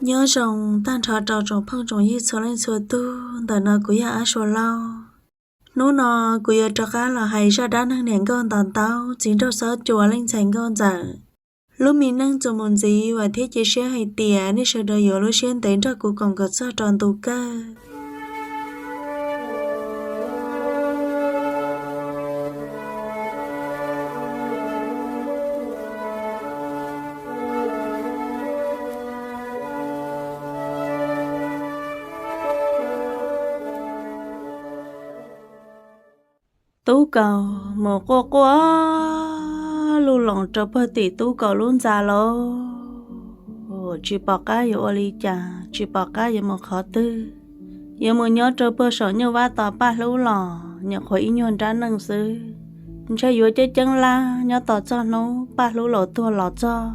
Nyob zoo tag nrho rau tsoom phooj tsoom ywg txhua leej txhua tug, ntawm no kuv yog Ab Sua Lauj. Hnub no kuv yuav rov qab los hais zaj dab neeg niam nkauj ntaus ntaub txiv nraug xob cua leej ntxhais nkauj ntxawm lub me neej txuas mus ntxiv, vam thiab cia siab hais tias nej sawv daws yuav lub siab ntev nrog kuv koom kom txog rau ntu kawg. Tub Kaus mus quaj quaj lub loos rau puag tim Tub Kaus lub ntxa lauj. Tsis pom qab yuav ua li cas, tsis pom qab yuav mus qhov twg, yuav mus nyob rau puag saum nyuj vab tos Paj Hlub los nyuam qhuav ib nyuag nrab neej xwb. Ntshe yuav ceeb ceeb lab nyob tos txog hnub Paj Hlub laus tuag los txog,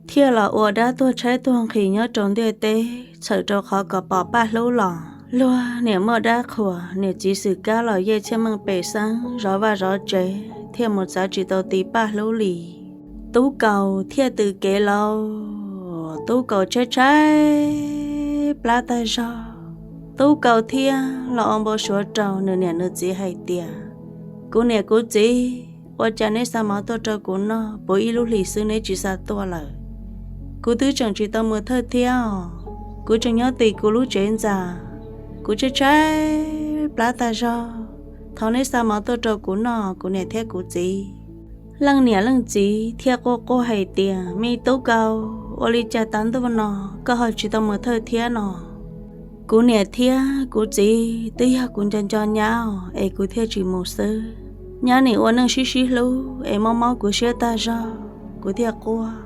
thiaj los ua dab tuag tshaib tuag nqhis nyob rau ntiaj teb, txhawm rau qhov kom pom Paj Hlub los luag niam muaj dab qhuas, niam txiv xwm kab los yej txhiaj meej pem xeeb zov vaj zov tsev, thiaj mus txav tsis tau ti Paj Hlub li. Tub Kaus thiaj tws kev lauj. Tub Kaus tshaib tshaib plab tag zog, Tub Kaus thiaj los ua npau suav rau nws niam nws txiv hais tias, Kuv niam kuv txiv, ua cas neb xa mov tuaj rau kuv noj, puv ib lub hlis xwb neb tsis xa tuaj lawm? Kuv twb tseem tsis tau mus thawj thiab os, kuv tseem nyob tim kuv lub tsev ntxa, kuv tshaib tshaib plab tag zog, thov neb xa mov tuaj rau kuv noj, kuv niam thiab kuv txiv. Leej niam leej txiv thiaj quaj quaj hais tias, Me Tub Kaus, ua li cas tav ntuj no koj ho tsis tau mus thawj thiab no? Kuv niam thiab kuv txiv twb yog kuv nco nco nyab es kuv thiaj tsis mus xwb. Nyab nim ua neej sib sib hlub es mob mob kuv siab tag zog, kuv thiaj quaj.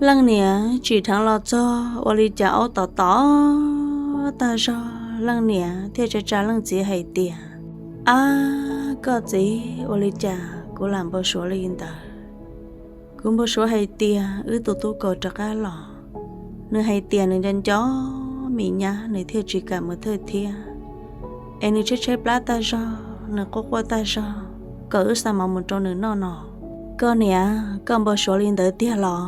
Leej niam tsim dheev los txog ua li cas aub tom tom tag zog, leej niam thiaj tsa tsa leej txiv hais tias, Ab, koj txiv, ua li cas kuv lam npau suav li ntawd? Kuv npau suav hais tias wb tus Tub Kaus rov qab los, nws hais tias nws nco nco me nyab, nws thiaj tsis kam mus thawj thiab, es nws tshaib tshaib plab tag zog, nws quaj quaj tag zog, kom wb xa mov mus rau nws noj no. Koj niam, koj npau suav li ntawd tiag los?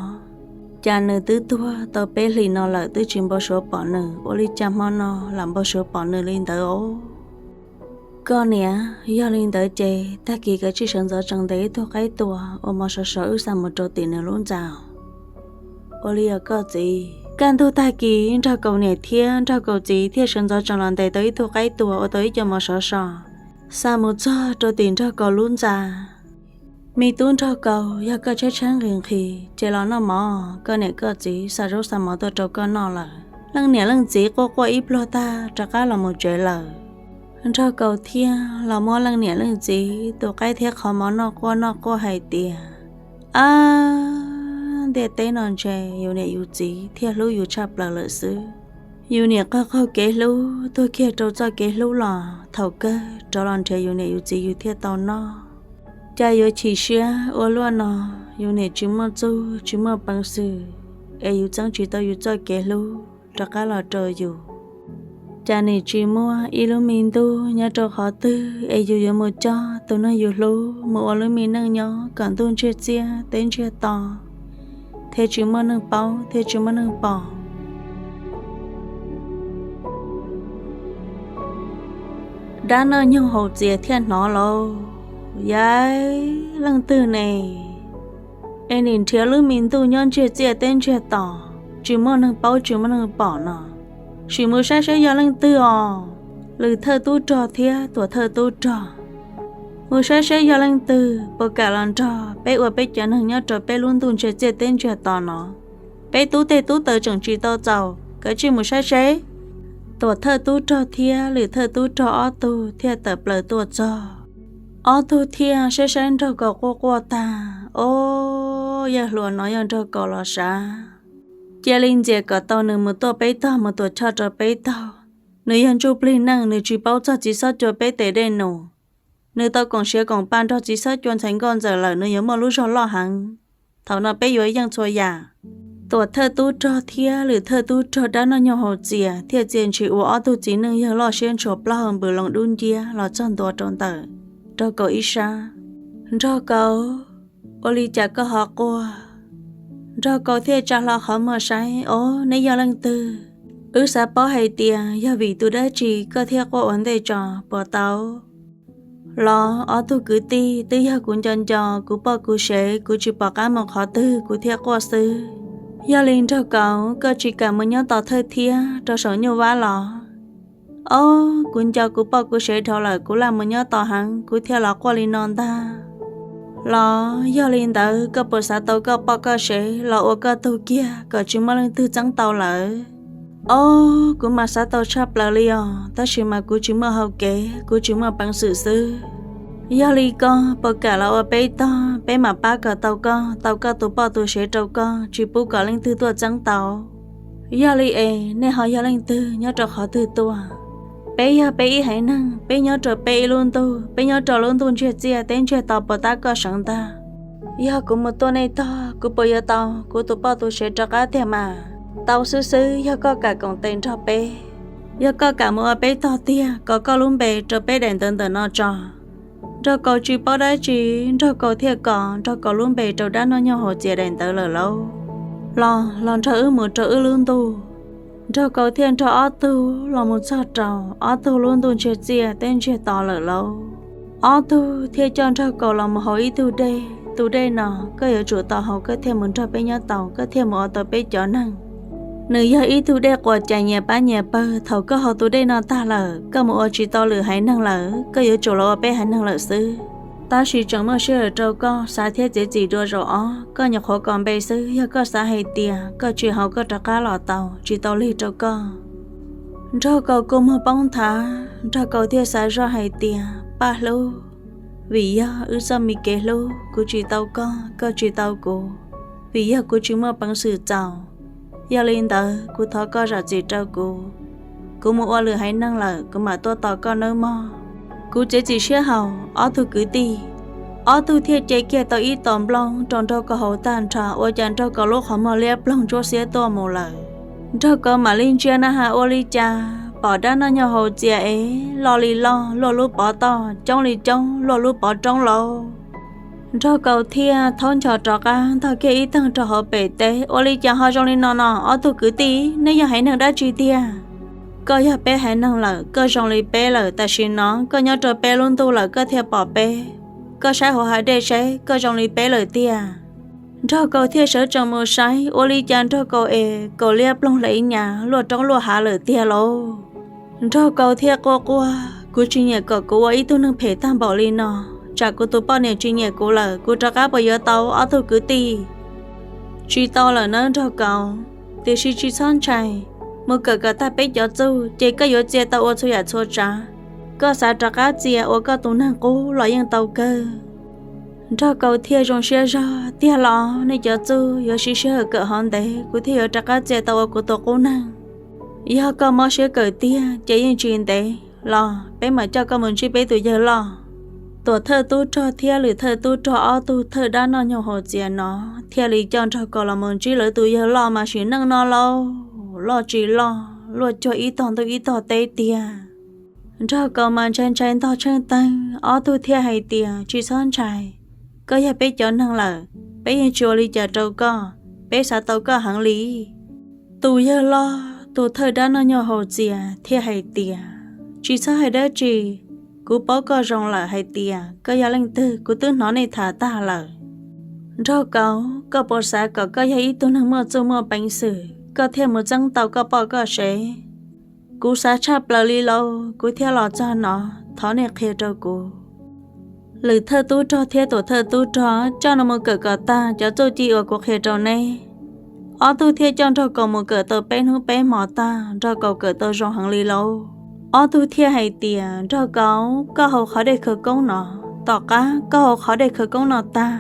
Cas nws twb tuag tau peb hlis no lawm twb tsis npau suav pom nws, ua li cas hmo no lam npau suav pom nws li ntawd os? Koj niam, yog li ntawd ces tag kis kav tsij sawv ntxov tsees ntes ib tug qaib tua ua mov sov so wb xa mus rau tim nws lub ntxa. Ua li os koj txiv. Kaj ntug tag kis Nraug Kaus niam thiab Nraug Kaus txiv thiaj sawv ntxov tsees los ntes tau ib tug qaib tua ua tau ib co mov sov so, xa mus txog rau tim Nraug Kaus lub ntxa. Me tub Nraug Kaus, yog koj tshaib tshaib nqhis nqhis ces los noj mov, koj niam koj txiv xa zaub xa mov tuaj rau koj noj lawm. Leej niam leej txiv quaj quaj ib pluag tag rov qab los mus tsev lawm. Nraug Kaus thiaj los muab leej niam leej txiv tus qaib thiab qhov mov noj quaj noj quaj hais tias, Ab, ntiaj teb no ntshe yus niam yus txiv thiaj hlub yus tshaj plaws lawm xwb. Yus niam qaug qaug kev hlub tuag kiag rau txoj kev hlub los thaum kawg rov los nrhiav yus niam yus txiv yus thiaj tau noj. Cas yuav chim siab ua luaj no, yus niam tsis muaj txuj tsis muaj peev xwm, es yus txeeb tsis tau yus txoj kev hlub rov qab los rau yus. Cas nim tsis muaj ib lub me ntuj nyob rau qhov twg es yus yuav mus coj tus neeg yus hlub mus ua lub me neej nyob kom ntuj ntsiag txiaj teb ntsiag to, thiaj tsis muaj neeg paub thiaj tsis muaj neeg pom. Dab noj nyoog haus txias thiaj hnov lauj, Yog leej twg ne es nim nrhiav lub me ntuj nyob ntsiag txiaj teb ntsiag to, tsis muaj neeg paub tsis muaj neeg pom no? Sim mus saib seb yog leej twg os. Lwm thawj tub rog thiab tuam thawj tub rog, mus saib seb yog leej twg puas kam los nrog peb ua peb cov neeg nyob rau peb lub ntuj ntsiag txiaj teb ntsiag to no. Peb tub teg tub taws tseem tsis tau txaus, kav tsij mus saib seb. Tuam thawj tub rog thiab lwm thawj tub rog ob tug thiaj tawm plaws tuaj txog. Ob tug thiaj saib saib Nraug Kaus quaj quaj tag, Ob, yawg hluas no yog Nraug Kaus los sav. Cia li ntxias kom tau nws mus tuaj peb tog, mus tuam choj rau peb tog. Nws yog ntsuj plig neej, nws tsis paub txog txiv xob cua peb tes dej num. Nws tau koom siav koom pa nrog txiv xob cua ntxhais nkauj ntxawm lawm, nws yuav muaj lub zog loj heev. Thaum no peb yuav yeej txhua yam. Tuam thawj tub rog thiab lwm thawj tub rog dab noj nyoog haus txias thiaj txia ntshis ua ob tug txiv neej yawg loj siab ntshua plaub hau npws loo dub nciab los txog ntua rau ntawm Nraug Kaus ib sab. Nraug Kaus, ua li cas koj ho quaj? Nraug Kaus thiaj tsa hlo qhov muag saib, Ob, neb yog leej twg? Wb xav paub hais tias yog vim tus dab tsi koj thiaj quaj ua ntej tso, puas tau? Los ob tug kwv tij, twb yog kuv nco nco kuv poj kuv sev, kuv tsis pom qab mus qhov twg kuv thiaj quaj xwb. Yog li Nraug Kaus, koj tsis kam mus nyob tos Thawj Thiab rau saum nyuj vab los? Ob, kuv nco kuv poj kuv sev dhau lawm, kuv lam mus nyob tos heev kuv thiaj los quaj li no ntag. Los yog li ntawd koj puas xav tau koj poj koj sev los ua koj tug kiag kom tsis muaj leej twg txeeb tau lawm? Ob, kuv mas xav tau tshaj plaws li os, tab sis mas kuv tsis muaj hau kev, kuv tsis muaj peev xwm xwb. Yog li koj puas kam los ua peb tog, peb mam pab kom tau koj, tau koj tus poj tus sev rau koj, tsis pub kom leej twg tuaj txeeb tau. Yog li es nej ho yog leej twg nyob rau qhov twg tuaj? Peb yog peb ib haiv neeg, peb nyob rau peb ib lub ntuj, peb nyob rau lub ntuj ntsiag txiaj teb ntsiag to puas tab koj seev ntag. Yog kuv mus tuaj nej tog, kuv puas yuav tau kuv tus poj tus sev rov qab tiag mas? Tau xwb xwb, yog koj kam koom tes nrog peb, yog koj kam mus ua peb tog tiag, kom koj lub npe rau peb daim ntawv ntawm no tso. Nraug Kaus tsis paub dab tsi, Nraug Kaus thiaj kom Nraug Kaus lub npe rau dab noj nyoog haus txias daim ntawv lawm lauj. Los, los nrog wb mus rau wb lub ntuj. Nraug Kaus thiaj nrog ob tug los mus txog rau ob tug lub ntuj ntsiag txiaj teb ntsiag to lawm lauj. Ob tug thiaj coj Nraug Kaus los mus haus ib tug dej. Tus dej no koj yuav tsum tau haus koj thiaj mus nrog peb nyob tau, koj thiaj mus ua tau peb cov neeg. Nws yog ib tug dej quas cas nyias pab nyias pawg. Thaum koj haus tus dej no tag lawm, koj mus ua tsis tau lwm haiv neeg lawm, koj yuav tsum los ua peb haiv neeg lawm xwb. Tab sis tseem muaj sij hawm rau koj xav thiab txiav txim dua zaum ob, koj nyuam qhuav kos npe xwb. Yog koj xav hais tias koj tsis haus koj rov qab los tau, tsis tau lig rau koj. Nraug Kaus kua muag poob nthav, Nraug Kaus thiaj xav zoj hais tias, Paj hlub, vim yog wb txoj me kev hlub, kuv tsis tau koj, koj tsis tau kuv, vim yog kuv tsis muaj peev xwm txaus. Yog li ntawd kuv thov koj zam txim rau kuv. Kuv mus ua lwm haiv neeg lawm, kuv mam tuaj tos koj nawb mog. Kuv txiav txim siab haus, ob tug kwv tij. Ob tug thiaj ce kiag tau ib tos nplooj rau Nraug Kaus haus tag nrho, ua cas Nraug Kaus lub qhov muag liab ploog ntsuab xiab tuaj mus lawm. Nraug Kaus mam li ntsia na has ua li cas pom dab noj nyoog haus txias es loj li loj, luaj lub pov toj coob li coob, luaj lub pov roob lauj. Nraug Kaus thiaj thaub nchos rov qab ntog kiag ib teeg rau hauv pem teb, ua li cas ho zoo li no no, ob tug kwv tij, neb yog haiv neeg dab tsi tiag? Koj yog peb haiv neeg lawm, koj zoo li peb lawm, tam sim no koj nyob rau peb lub ntuj lawm koj thiaj pom peb. Koj saib hauv hav dej seb, koj zoo li peb lawm tiag. Nraug Kaus thiaj sawv tsees mus saib, ua li cas Nraug Kaus es kaus liab ploog hle nyas luaj roob luaj hav lawm tiag lauj. Nraug Kaus thiaj quaj quaj, kuv tsis nyiam kom kuv ua ib tug neeg phem tag npaum li no, tsam kuv tus poj niam tsis nyiam kuv lawm, kuv rov qab puas yuav tau ob tug kwv tij? Tsis tau lawm nawb Nraug Kaus, tiam sis tsis txhob ntshai, mus kawm kom tag peb cov txuj ces koj yuav txia tau ua txhua yam txhua tsav. Koj xav rov qab txia ua koj tus neeg qub los yeej tau kawg. Nraug Kaus thiaj zoo siab zog, tiag los nej cov txuj yuav siv sij hawm kawm hov ntev kuv thiaj yuav rov qab txia tau ua kuv tus qub neeg. Yog koj mob siab kawm tiag ces yeej tsis ntev los peb mam coj koj mus ntsib peb tus yawg loj. Tuam thawj tub rog thiab lwm thawj tub rog ob tug thawj dab noj nyoog haus txias no thiaj li coj Nraug Kaus los mus ntsib lawv tus yawg loj mas sim neej no lauj, loj tsis loj, luaj cuag ib tog ntuj ib tog teb tiag. Nraug Kaus mas ntshai ntshai ntog tsheej teeg, ob tug thiaj hais tias, tsis txhob ntshai, koj yog peb cov neeg lawm, peb yeej tsis ua li cas rau koj, peb xav tau koj heev li. Tus yawg loj tus thawj dab noj nyoog haus txias thiaj hais tias, tsis txhob hais dab tsi, kuv paub koj zoo lawm hais tias koj yog leej twg, kuv twb hnov nej tham tag lawm. Nraug Kaus, koj puas xav kom koj yog ib tug neeg muaj txuj muaj peev xwm koj thiaj mus txeeb tau koj poj koj sev? Kuv xav tshaj plaws li lauj, kuv thiaj los txog no, thov nej qhia rau kuv. Lwm thawj tub rog thiab tuam thawj tub rog coj nws mus kawm kom tag cov txuj ci uas kuv qhia rau neb. Ob tug thiaj coj Nraug Kaus mus kawm tau peb hnub peb hmo tag, Nraug Kaus kawm tau zoo heev li lauj. Ob tug thiaj hais tias, Nraug Kaus, koj haus qhov dej khawv koob no, tom qab koj haus qhov dej khawv koob no tag,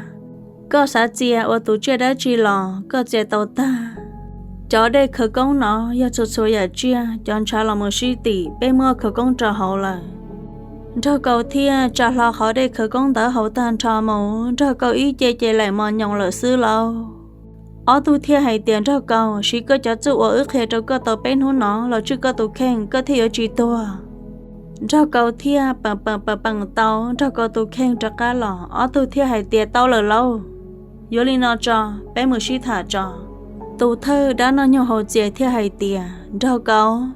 koj xav txia ua tus tsiaj dab tsi los koj txia tau tag. Cov dej khawv koob no yog txhua txhua yam tsiaj cov ntshav los mus sib tim, peb muab khawv koob rau hauv lawm. Nraug Kaus thiaj tsa hlo qhov dej khawv koob ntawd haus tag nrho mus, Nraug Kaus ib ce ces laim mos nyoos lawm xwb lauj. Ob tug thiaj hais tias, Nraug Kaus, siv koj cov txuj uas wb qhia rau koj tau peb hnub no los tswj koj tus kheej, koj thiaj yuav tsis tuag. Nraug Kaus thiaj peem peem peem peem tau Nraug Kaus tus kheej rov qab los. Ob tug thiaj hais tias, tau lawm lauj, yuav li no tso, peb mus sib tham tso. Tus thawj dab noj nyoog haus txias thiaj hais tias, Nraug Kaus,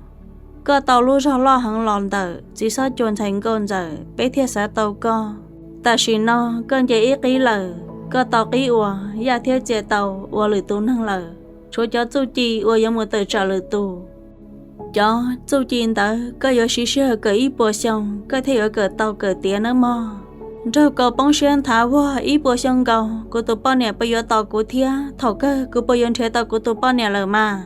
koj tau lub zog loj heev los ntawm txiv Xob Cua ntxhais nkauj ntxawm, peb thiaj xav tau koj. Tam sim no koj nce ib qib lawm, koj tau qib uas yaj thiab txias tau ua lwm tus neeg lawm, tshuav cov txuj ci uas yuav mus tawm tsam lwm tus. Cov txuj ci ntawd koj yuav siv sij hawm kawm ib puas xyoo koj thiaj yuav kawm tau kawm tiav nawb mog. Nraug Kaus poob siab nthav, Ua ib puas xyoo nkaus kuv tus poj niam puas yuav tos kuv thiab? Thaum kawg kuv puas yuav nrhiav tau kuv tus poj niam lawm mas?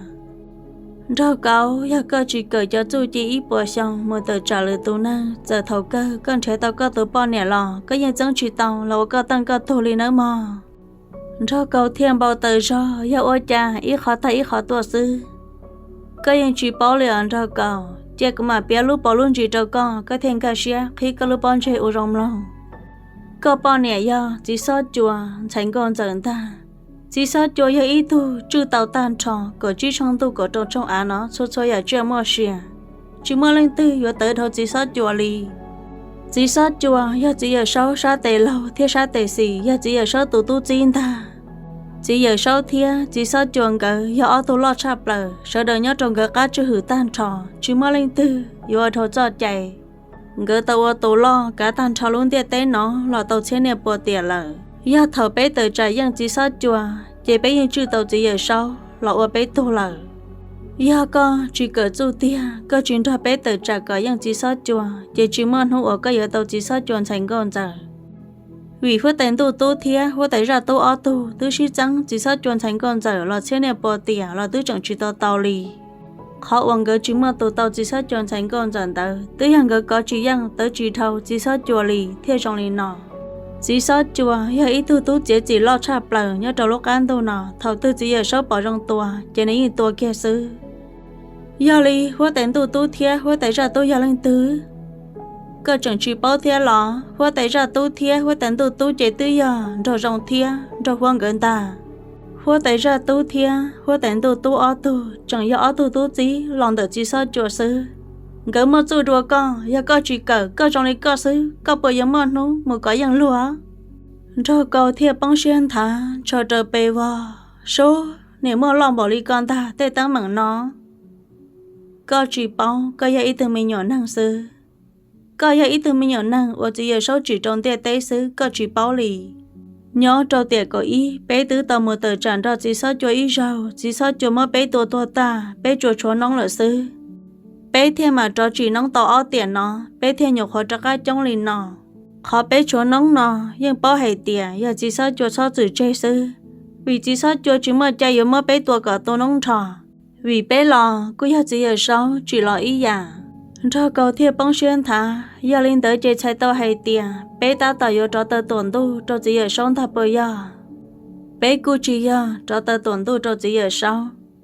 Nraug Kaus, yog koj tsis kawm cov txuj ci ib puas xyoo mus tawm tsam lwm tus neeg, txawm thaum kawg koj nrhiav tau koj tus poj niam los koj yeej txeeb tsis tau los ua koj teej koj tug li nawb mog. Nraug Kaus thiaj npau taws zog, Yog ua cas ib qho tag ib qho tuaj xwb? Koj yeej tsis paub li os Nraug Kaus. Cia kuv mam piav lub paus lub ntsis rau koj, koj thiaj nkag siab qhib koj lub pob ntseg ua zoo mloog. Koj poj niam yog txiv Xob Cua ntxhais nkauj ntxawm ntag. Txiv Xob Cua yog ib tug tswj tau tag nrho kaum tsib tshooj ntuj kaum rau tshooj av no txhua txhua yam tsiaj muaj sia, tsis muaj leej twg yuav tawv dhau txiv Xob Cua li. Txiv Xob Cua yog txiv Yawm Saub sab tes laug thiab sab tes xis, yog txiv Yawm Saub tus tub txib ntag. Txiv Yawm Saub thiab txiv Xob Cua nkawd yog ob tug loj tshaj plaws, sawv daws nyob rau nkawd qab tswj hwm tag nrho, tsis muaj leej twg yuav ua dhau txoj cai. Nkawd tau ua tus loj kav tag nrho lub ntiaj teb no los tau txhiab niaj pua tiam lawm. Yog thaum peb tawm tsam yeej txiv Xob Cua, ces peb yeej tswj tau txiv Yawm Saub los ua peb tug lawm. Yog koj tsis kawm txuj tiag, koj tsis nrog peb tawm tsam kom yeej txiv Xob Cua, ces tsis muaj hnub uas koj yuav tau txiv Xob Cua ntxhais nkauj ntxawm. Vim huab tais ntuj tub thiab huab tais zaj tub ob tug twb sib txeeb txiv Xob Cua ntxhais nkauj ntxawm los txhiab niaj pua tiam los twb tseem tsis tau tau li. Qhov uas nkawd tsis muaj tus tau txiv Xob Cua ntxhais nkauj ntxawm ntawd twb yog nkawd kov tsis yeej tawv tsis dhau txiv Xob Cua li thiaj zoo li no. Txiv Xob Cua yog ib tug tub txiav txim loj tshaj plaws nyob rau lub qab ntuj no, thaum twg txiv Yawm Saub pom zoo tua ces nws yeej tua kiag xwb. Yog li huab tais ntuj tub thiab huab tais zaj tub yog leej twg? Koj tseem tsis paub thiab los? Huab tais zaj tub thiab huab tais ntuj tub ces twb yog nraug zoo thiab nraug huab nkawd ntag. Huab tais zaj tub thiab huab tais ntuj tub ob tug tseem yog ob tug tub txib los ntawm txiv Xob Cua xwb. Nkawd muaj txuj dua koj, yog koj tsis kawm, koj zoo li koj xwb, koj puas yuav muaj hnub mus kov yeej luag? Nraug Kaus thiaj poob siab nthav, ntshaw raws pes vog, Sub, niam muaj loj npaum li ko ntag tej teeb meem no. Koj tsis paub, koj yog ib tug me nyuam neeg xwb. Koj yog ib tug me nyuam neeg uas txiv Yawm Saub tsim rau ntiaj teb xwb, koj tsis paub li. Nyob rau tiam kaum ib peb twb tau mus tawm tsam nrog txiv Xob Cua ib zaug, txiv Xob Cua muab peb tua tuag tag, peb tsuas tshuav noob lawm xwb. Peb thiaj mam rov tsim noob tau ob tiam no, peb thiaj nyuam qhuav rov qab coob li no. Qhov peb tshuav noob no yeej paub hais tias yog txiv Xob Cua txhob txwm tseg xwb, vim txiv Xob Cua tsis muaj cai yuav muab peb tua kom tu noob nrho. Vim peb los kuj yog txiv Yawm Saub tsim los ib yam. Nraug Kaus thiaj poob siab nthav, yog li ntawd ces txhais tau hais tias peb tab tom yuav rov taw tuam ntuj rau txiv Yawm Saub ntag puas yog? Peb kuj tsis yog rov taw tuam ntuj rau txiv Yawm Saub,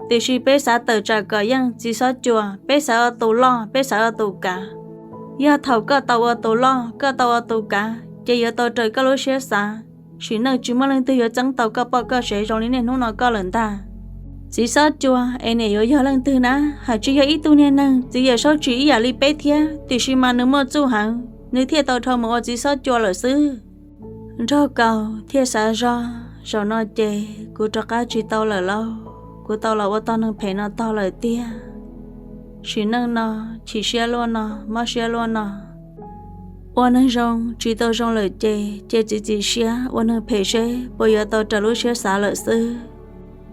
tiam sis peb xav tawm tsam kom yeej txiv Xob Cua, peb xav ua tus loj, peb xav ua tus kav. Yog thaum koj tau ua tus loj, koj tau ua tus kav, ces yuav tau raws koj lub siab xav, sim neej tsis muaj leej twg yuav txeeb tau koj poj koj sev zoo li niaj hnub no koj lawm ntag. Txiv Xob Cua es niam yuav yog leej twg na? Hais tsis yog ib tug niag neeg txiv Yawm Saub tsim ib yam li peb thiab, tiam sis mas nws muaj txuj heev, nws thiaj tau dhau mus ua txiv Xob Cua lawm xwb. Nraug Kaus thiaj xav zog, Zaum no ces kuv rov qab tsis tau lawm lauj, kuv tau los ua tog neeg phem no tog lawm tiag. Sim neej no chim siab luaj no, mob siab luaj no. Ua neeg zoo tsis tau zoo lawm ces cia txiav txim siab ua neeg phem seb puas yuav tau raws lub siab xav lawm xwb.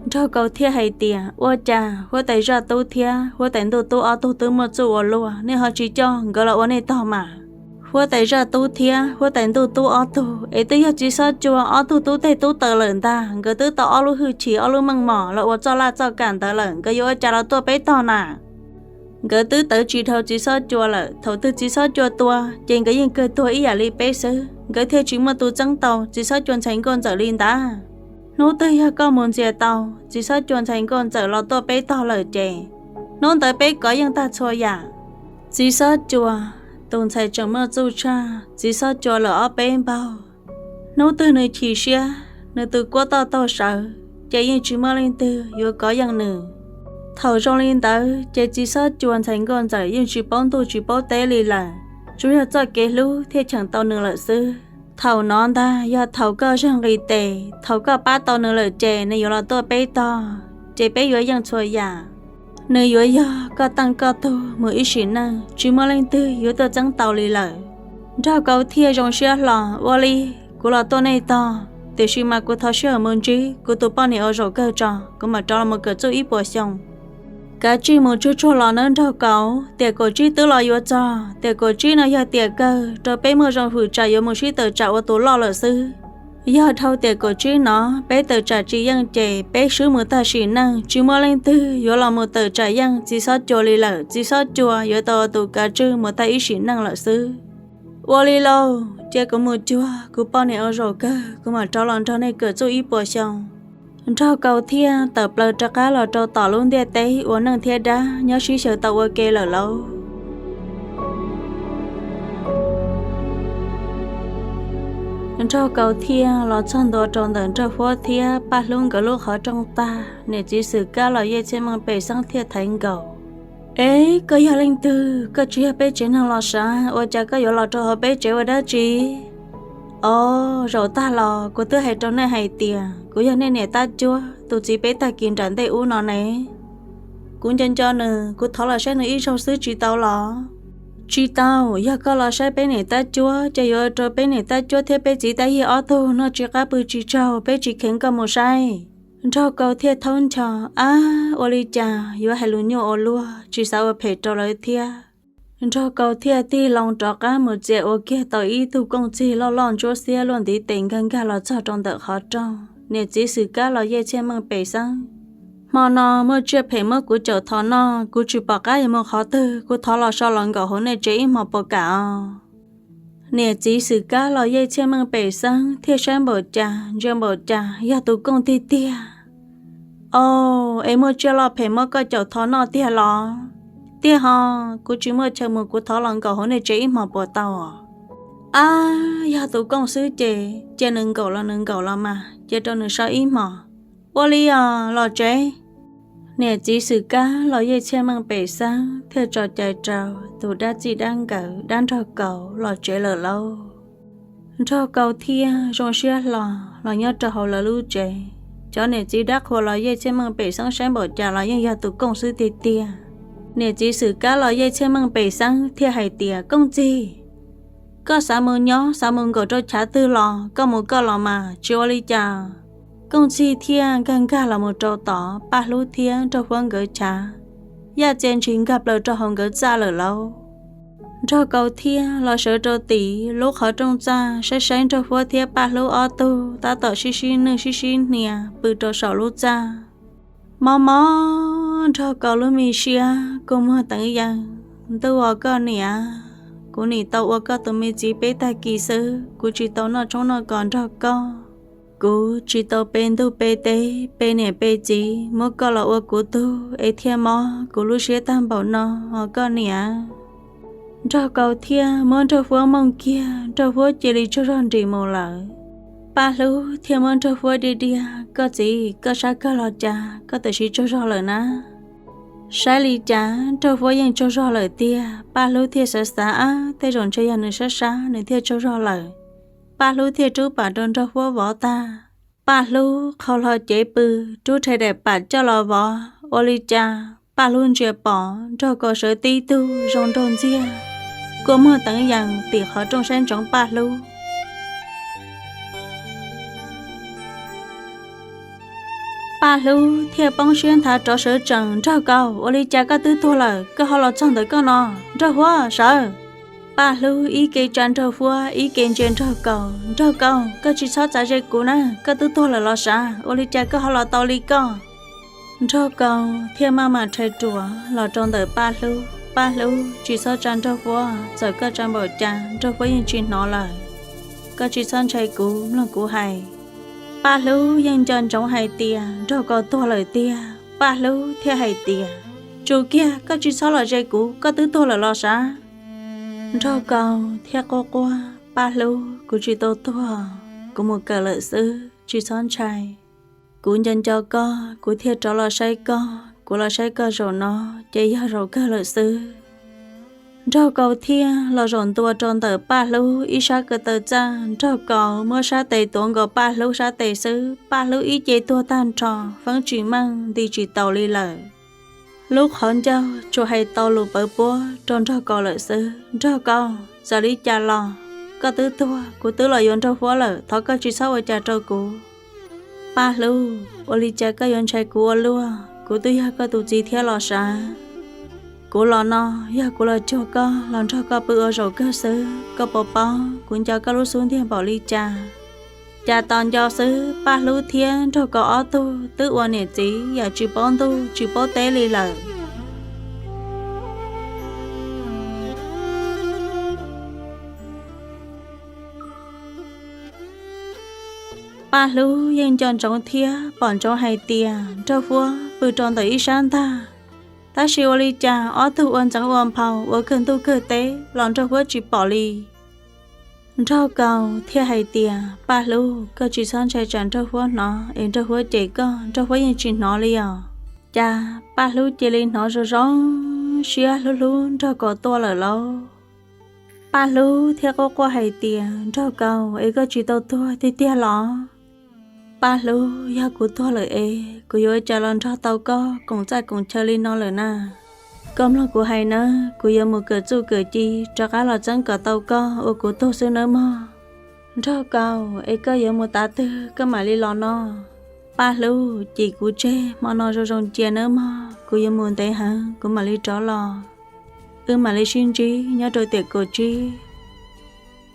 Nraug Kaus thiaj hais tias, Ua cas huab tais zaj tub thiab huab tais ntuj tub ob tug twb muaj txuj ua luaj, nej ho tsis coj nkawd los ua nej tog mas? Huab tais zaj tub thiab huab tais ntuj tub ob tug es twb yog txiv Xob Cua ob tug tub teg tub taw lawm ntag, nkawd twb tau ob lub hwj chim ob lub meej mom los ua txoj laj txoj kam ntawd lawm, nkawd yuav ua cas los tuaj peb tog na? Nkawd twb tawv tsis dhau txiv Xob Cua lawm, thaum twg txiv Xob Cua tua ces nkawd yeej kawg tuag ib yam li peb xwb, nkawd thiaj tsis muaj tus txeeb tau txiv Xob Cua ntxhais nkauj ntxawm li ntag. Hnub twg yog koj mus ntxias tau txiv Xob Cua ntxhais nkauj ntxawm los tuaj peb tog lawm ces hnub ntawd peb kov yeej tag txhua yam. Txiv Xob Cua tus ntxhais tseem muaj txuj tshaj txiv Xob Cua lawm ob peb npaug. Hnub twg nws chim siab, nws tus kuab toj taug sawv, ces yeej tsis muaj leej twg yuav kov yeej nws. Thaum zoo li ntawd ces txiv Xob Cua ntxhais nkauj ntxawm yeej tsis paub ntuj tsis paub teb li lawm, tsuas yog txoj kev hlub thiaj cheem tau nws lawm xwb. Thaum no ntag yog thaum koj zag nqis tes, thaum koj pab tau nws lawm ces nws yuav los tuaj peb tog, ces peb yuav yeej txhua yam. Nws yuav yog koj teej koj tug mus ib sim neej, tsis muaj leej twg yuav tuaj txeeb tau li lawm. Nraug Kaus thiaj zoo siab hlo, ua li, kuv los tuaj nej tog, tiam sis mas kuv thov sij hawm mus ntsib kuv tus poj niam ua zaum kawg tso, kuv mam rov los mus kawm txuj ib puas xyoo. Kav tsij mus tsuag tsuag los nawb Nraug Kaus, Tiam Kaum Tsib twb los yuav txog. Tiam Kaum Tsib no yog tiam kawg rau peb muaj zoo hwm tsam yuav mus sib tawm tsam ua tus loj lawm xwb. Yog dhau Tiam Kaum Tsib no peb tawm tsam tsis yeej ces peb swb mus tag sim neej, tsis muaj leej twg yuav los mus tawm tsam yeej Txiv Xob Cua li lawm. Txiv Xob Cua yuav tau tus kav tswj mus tag ib sim neej lawm xwb. Ua li lauj, cia kuv mus cuag kuv poj niam ua zaum kawg, kuv mam rov los nrog nej kawm txuj ib puas xyoo. Nraug Kaus thiaj tawm plaws rov qab los rau tom lub ntiaj teb ua neej thiab dab nyob sib xyaw tau ua ke lawm lauj. Nraug Kaus thiaj los txog ntua rau ntawm Nraug Huab thiab Paj Hlub nkawd lub qhov rooj tag, niam txiv Xwm Kab los Yej Txhiaj Meej Pem Xeeb thiaj thaiv nkaus. Es koj yog leej twg? Koj tsis yog peb tsev neeg los sav, ua cas koj yuav los rau hauv peb tsev ua dab tsi? Os, zaum tag los kuv twb hais rau nej hais tias kuv yog nej niam Tab Cuab tus txiv peb tag kis nram ntej ub no ne. Kuv nco nco nws, kuv thov los saib nws ib zaug xwb tsis tau los? Tsis tau, yog koj los saib peb niam Tab Cuab ces yuav ua rau peb niam Tab Cuab thiab peb txiv Tab Yig ob tug noj tsis qab pw tsis tsaug, peb tsis kheev koj mus saib. Nraug Kaus thiaj thaub ncho, ab, ua li cas yuav hais lus nyuaj ua luaj, tsis xav ua phem rau lawv thiab. Nraug Kaus thiaj tig loo rov qab mus txias ua kiag tau ib tug kooj txig loj loj ntsuab xiab luaj ntiv tes nkag nkag los txog rau ntawm qhov rooj. Niam txiv Xwm Kab los Yej Txhiaj Meej Pem Xeeb, hmo no muaj tsiaj phem muab kuv caum thov noj, kuv tsis pom qab yuav mus qhov twg, kuv thov los so los nkaum hauv nej tsev ib hmos puas kam os? Niam txiv Xwm Kab los Yej Txhiaj Meej Pem Xeeb thiaj saib npaum cas ntsia npaum cas yog tus kooj tiag tiag. Au, es muaj tsiaj loj phem muab koj caum thov noj tiag los? Tiag ho, kuv tsis muaj chaw mus, kuv thov los nkaum hauv nej tsev ib hmos puas tau os? Ab, yog tus kooj xwb ces cia nws nkaum los nws nkaum los mas, cia rau nws so ib hmos. Ua li os, los tsev. Niam txiv Xwm Kab los Yej Txhiaj Meej Pem Xeeb thiaj tso cai rau tus dab txij dab nkawm dab Nraug Kaus los tsev lawm lauj. Nraug Kaus thiaj zoo siab hlo los nyob rau hauv lawv lub tsev. Cov niam txiv dab qhua los Yej Txhiaj Meej Pem Xeeb saib npaum cas los yeej yog tus kooj xwb tiag tiag. Niam txiv Xwm Kab los Yej Txhiaj Meej Pem Xeeb thiaj hais tias, Kooj txig, koj xav mus nyob xav mus nkaum rau chav twg los koj mus koj los mas, tsis ua li cas. Kooj txig thiaj nkag nkag los mus rau tod Paj Hlub thiab Nraug Huab nkawd chav, yaj txia ntshis nkag plaws rau hauv nkawd txaj lawm lauj. Nraug Kaus thiaj los sawv rau tim lub qhov rooj txaj saib saib Nraug Huab thiab Paj Hlub ob tug tab tom sib sib nwj sib sib hnia pw rau saum lub txaj. Mob mob Nraug Kaus lub me siab kua muag teev yees, Ntuj os koj niam, kuv nim tau ua koj tus me txiv peb tag kis xwb, kuv tsis tau noj tshoob noj kos nrog koj. Kuv tsis tau pe ntuj pe teb pe niam pe txiv muab koj los ua kuv tug es thiaj mob kuv lub siab tag npaum no os koj niam. Nraug Kaus thiaj muab Nraug Huab mooj kiag, Nraug Huab cia li tsaug zog nrim mus lawm. Paj Hlub thiaj muab Nraug Huab diaj diaj, Koj txiv, koj sab kawg los cas, koj tam sim tsaug zog lawm na? Saib li cas Nraug Huab yeej tsaug zog lawm tiag. Paj Hlub thiaj xav xav, Ab, tej zaum ntshe yog nws sab sab nws thiaj tsaug zog lawm. Paj Hlub thiaj rub pam rau Nraug Huab vov tag, Paj Hlub qhau hlo cev pw, rub rhe daim pam coj los vov. Ua li cas Paj Hlub ntsia pom Nraug Kaus sawv tib tug zoo nraug ntxiag, kua muag teev yees tim qhov rooj saib ntsoov Paj Hlub. Paj Hlub thiaj poob siab nthav rov sawv tsees, Nraug Kaus, ua li cas koj twb tuag lawm koj ho los txog ntawm koj no? Nraug Huab, sawv! Paj Hlub ib ke tsa Nraug Huab ib ke ntsia Nraug Kaus, Nraug Kaus, koj tsis txhob txav ze kuv na, koj twb tuag lawm los sav, ua li cas koj ho los tau li koj? Nraug Kaus thiaj maj mam rhais ruam los rau ntawm Paj Hlub, Paj Hlub, tsis txhob tsa Nraug Huab, txawm koj tsa npaum cas Nraug Huab yeej tsis hnov lawm. Koj tsis txhob ntshai kuv, mloog kuv hais. Paj Hlub yeej nco ntsoov hais tias Nraug Kaus tuag lawm tiag, Paj Hlub thiaj hais tias, Tsum kiag, koj tsis txhob los ze kuv, koj twb tuag lawm los sav. Nraug Kaus thiaj quaj quaj, Paj Hlub, kuv tsis tau tuag, kuv mus kawm lawm xwb, tsis txhob ntshai. Kuv nco nco koj, kuv thiaj rov los saib koj, kuv los saib koj zaum no ces yog zaum kawg lawm xwb. Nraug Kaus thiaj los zaum ntua rau ntawm Paj Hlub ib sab ko taw txaj, Nraug Kaus muab sab tes tuav nkaus Paj Hlub sab tes xwb, Paj Hlub ib ce tuag tag nrho, feeb tsis meej, nti tsis taus li lawm. Lub qhov ncauj tsuas hais tau lus pawv puab rau Nraug Kaus lawm xwb. Nraug Kaus, txawm li cas los koj twb tuag, kuv twb los yuav Nraug Huab lawm, thov koj tsis txhob ua cas rau kuv. Paj Hlub, ua li cas koj yuav ntshai kuv ua luaj? Kuv twb yog koj tus txiv thiab los sav. Kuv los no yog kuv los cuag koj los nrog koj pw ua zaum kawg xwb. Koj puas paub kuv nco koj lub xub ntiag npaum li cas? Cas tos nco xwb, Paj Hlub thiab Nraug Kaus ob tug twb ua niam txiv yam tsis paub ntuj tsis paub teb li lawm. Paj Hlub yeej nco ntsoov thiab pom ntsoov hais tias Nraug Huab pw rau ntawm ib sab ntag, tab sis ua li cas ob tug ua ntxeev ua nphau ua kawg ntuj kawg teb los Nraug Huab tsis pom li. Nraug Kaus thiaj hais tias, Paj Hlub, koj tsis txhob ntshai tsam Nraug Huab hnov es Nraug Huab cem koj, Nraug Huab yeej tsis hnov li os. Cas Paj Hlub cia li hnov zoo zoo siab hlub hlub Nraug Kaus tuaj lawm lauj. Paj Hlub thiaj quaj quaj hais tias, Nraug Kaus, es koj tsis tau tuag tiag tiag los? Paj Hlub, yog kuv tuag lawm es kuv yuav ua cas los nrog tau koj koom txaj koom chaw li no lawm na? Koj mloog kuv hais nawb, kuv yuav mus kawm txuj kawm ci rov qab los txeeb kom tau koj ua kuv tug xwb nawb mog. Nraug Kaus, es koj yuav mus tav twg koj mam li los no? Paj Hlub, cim kuv tseg hmo no zoo zoo cia nawb mog, kuv yuav mus ntev heev kuv mam li rov los. Wb mam li sib ntsib nyob rau tiam kaum tsib.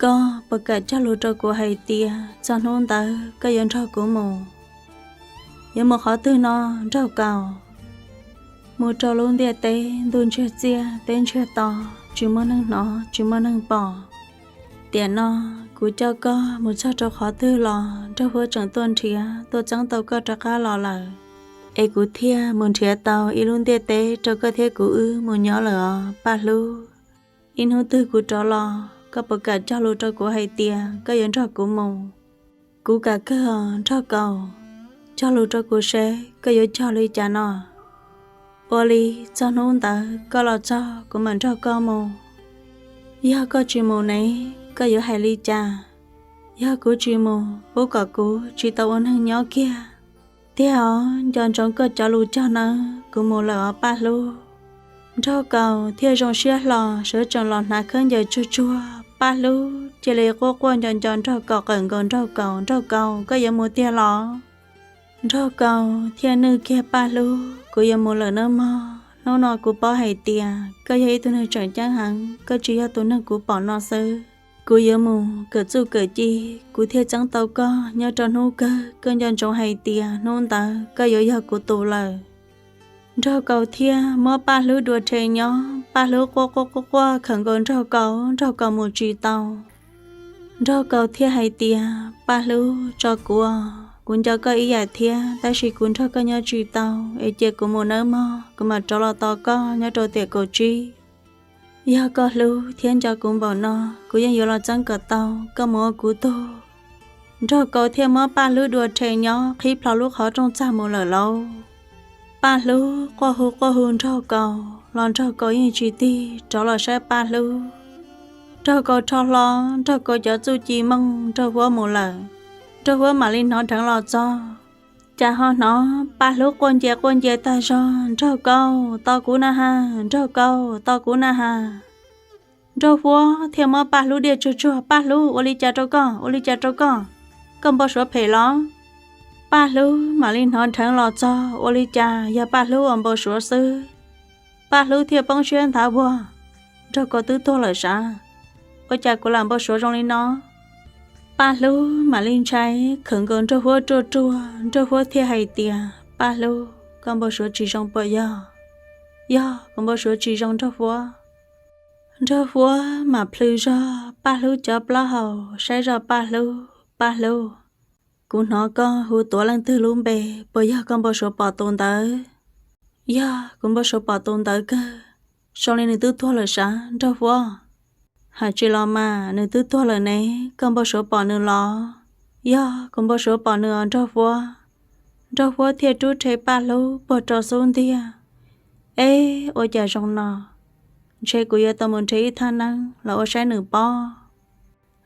Koj puas kam cog lus rau kuv hais tias txog hnub ntawd koj yuav nrog kuv mus? Yuav mus qhov twg no, Nraug Kaus? Mus rau lub ntiaj teb ntuj ntsiag txiaj teb ntsiag to, tsis muaj neeg hnov tsis muaj neeg pom. Tiam no kuv coj koj mus txog rau qhov twg los Nraug Huab tseem tuaj nrhiav tuaj txeeb tau koj rov qab los lawm, es kuv thiaj mus nrhiav tau ib lub ntiaj teb rau koj thiab kuv wb mus nyob lawm os Paj Hlub. Ib hnub twg kuv rov los, koj puas kam cog lus rau kuv hais tias koj yuav nrog kuv mus? Kuv kam kawg os Nraug Kaus, cog lus rau kuv seb koj yuav cog li cas no. Ua li, txog hnub ntawd koj los txog kuv mam nrog koj mus. Yog koj tsis mus ne, koj yuav hais li cas? Yog kuv tsis mus, pub kom kuv tsis tau ua neeg nyob kiag. Tiag os, nco ntsoov koj cov lus cog nawb, kuv mus lawm os Paj Hlub. Nraug Kaus thiaj zoo siab hlo, sawv tsees los hnav khaub ncaws tsuag tsuag. Paj Hlub cia li quaj quaj nco nco Nraug Kaus, qawm nkaus Nraug Kaus, Nraug Kaus, koj yuav mus tiag los? Nraug Kaus thiaj nwj kiag Paj Hlub, kuv yuav mus lawm nawb mog. Hnub no kuv paub hais tias koj yog ib tug neeg tseem ceeb heev, koj tsis yog tus neeg kuv pom no xwb. Kuv yuav mus kawm txuj kawm ci, kuv thiaj txeeb tau koj nyob rau hnub kawg koj nco ntsoov hais tias hnub ntawd koj yuav yog kuv tus lawm. Nraug Kaus thiaj muab Paj Hlub dua rhe nyob, Paj Hlub quaj quaj quaj quaj khawm nkaus Nraug Kaus, Nraug Kaus mus tsis tau. Nraug Kaus thiaj hais tias, Paj Hlub, tso kuv, kuv nco koj ib yam thiab, tab sis kuv nrog koj nyob tsis tau, es cia kuv mus nawb mog, kuv mam rov los tos koj nyob rau tiam kaum tsib. Yog koj hlub thiab nco kuv npaum no, kuv yeej yuav los txeeb kom tau koj mus ua kuv tug. Nraug Kaus thiaj muab Paj Hlub dua rhe nyob, qhib plho lub qhov rooj txag mus lawm lauj. Paj Hlub quaj hu quaj hu Nraug Kaus los Nraug Kaus yeej tsis tig rov los saib Paj Hlub. Nraug Kaus rho hlo Nraug Kaus cov txuj ci mooj Nraug Huab mus lawm. Nraug Huab mam li hnov dheev los txog, cas ho hnov Paj Hlub quaj nce quaj nce tag zog, Nraug Kaus, tos kuv na has, Nraug Kaus, tos kuv na has. Nraug Huab thiaj muab Paj Hlub diaj tsuag tsuag, Paj Hlub, ua li cas rau koj, ua li cas rau koj? Koj npau suav phem los? Paj Hlub mam li hnov dheev los txog, ua li cas yog Paj Hlub uas npau suav xwb. Paj Hlub thiaj poob siab nthav vag, Nraug Kaus twb tuag lawm sav, ua cas kuv lam npau suav zoo li no? Paj Hlub mam li ntshai, khawm nkaus Nraug Huab ruaj ruaj, Nraug Huab thiaj hais tias, Paj Hlub, koj npau suav tsis zoo puas yog? Yog, kuv npau suav tsis zoo Nraug Huab. Nraug Huab mam plhws zog Paj Hlub cov plaub hau, saib zog Paj Hlub, Paj Hlub, kuv hnov koj hu tuav leej twg lub npe, puas yog koj npau suav pom tus ntawd? Yog, kuv npau suav pom tus ntawd kawg. Zoo li nws twb tuag lawm sav Nraug Huab. Hais tsis los mas nws twb tuag lawm ne, koj npau suav pom nws los? Yog, kuv npau suav pom nws os Nraug Huab. Nraug Huab thiaj rub rhe Paj Hlub puag rau xub ntiag. Eb, ua cas zoo no? Ntshe kuv yuav tau mus nrhiav ib thaj neeb los ua saib nws pob.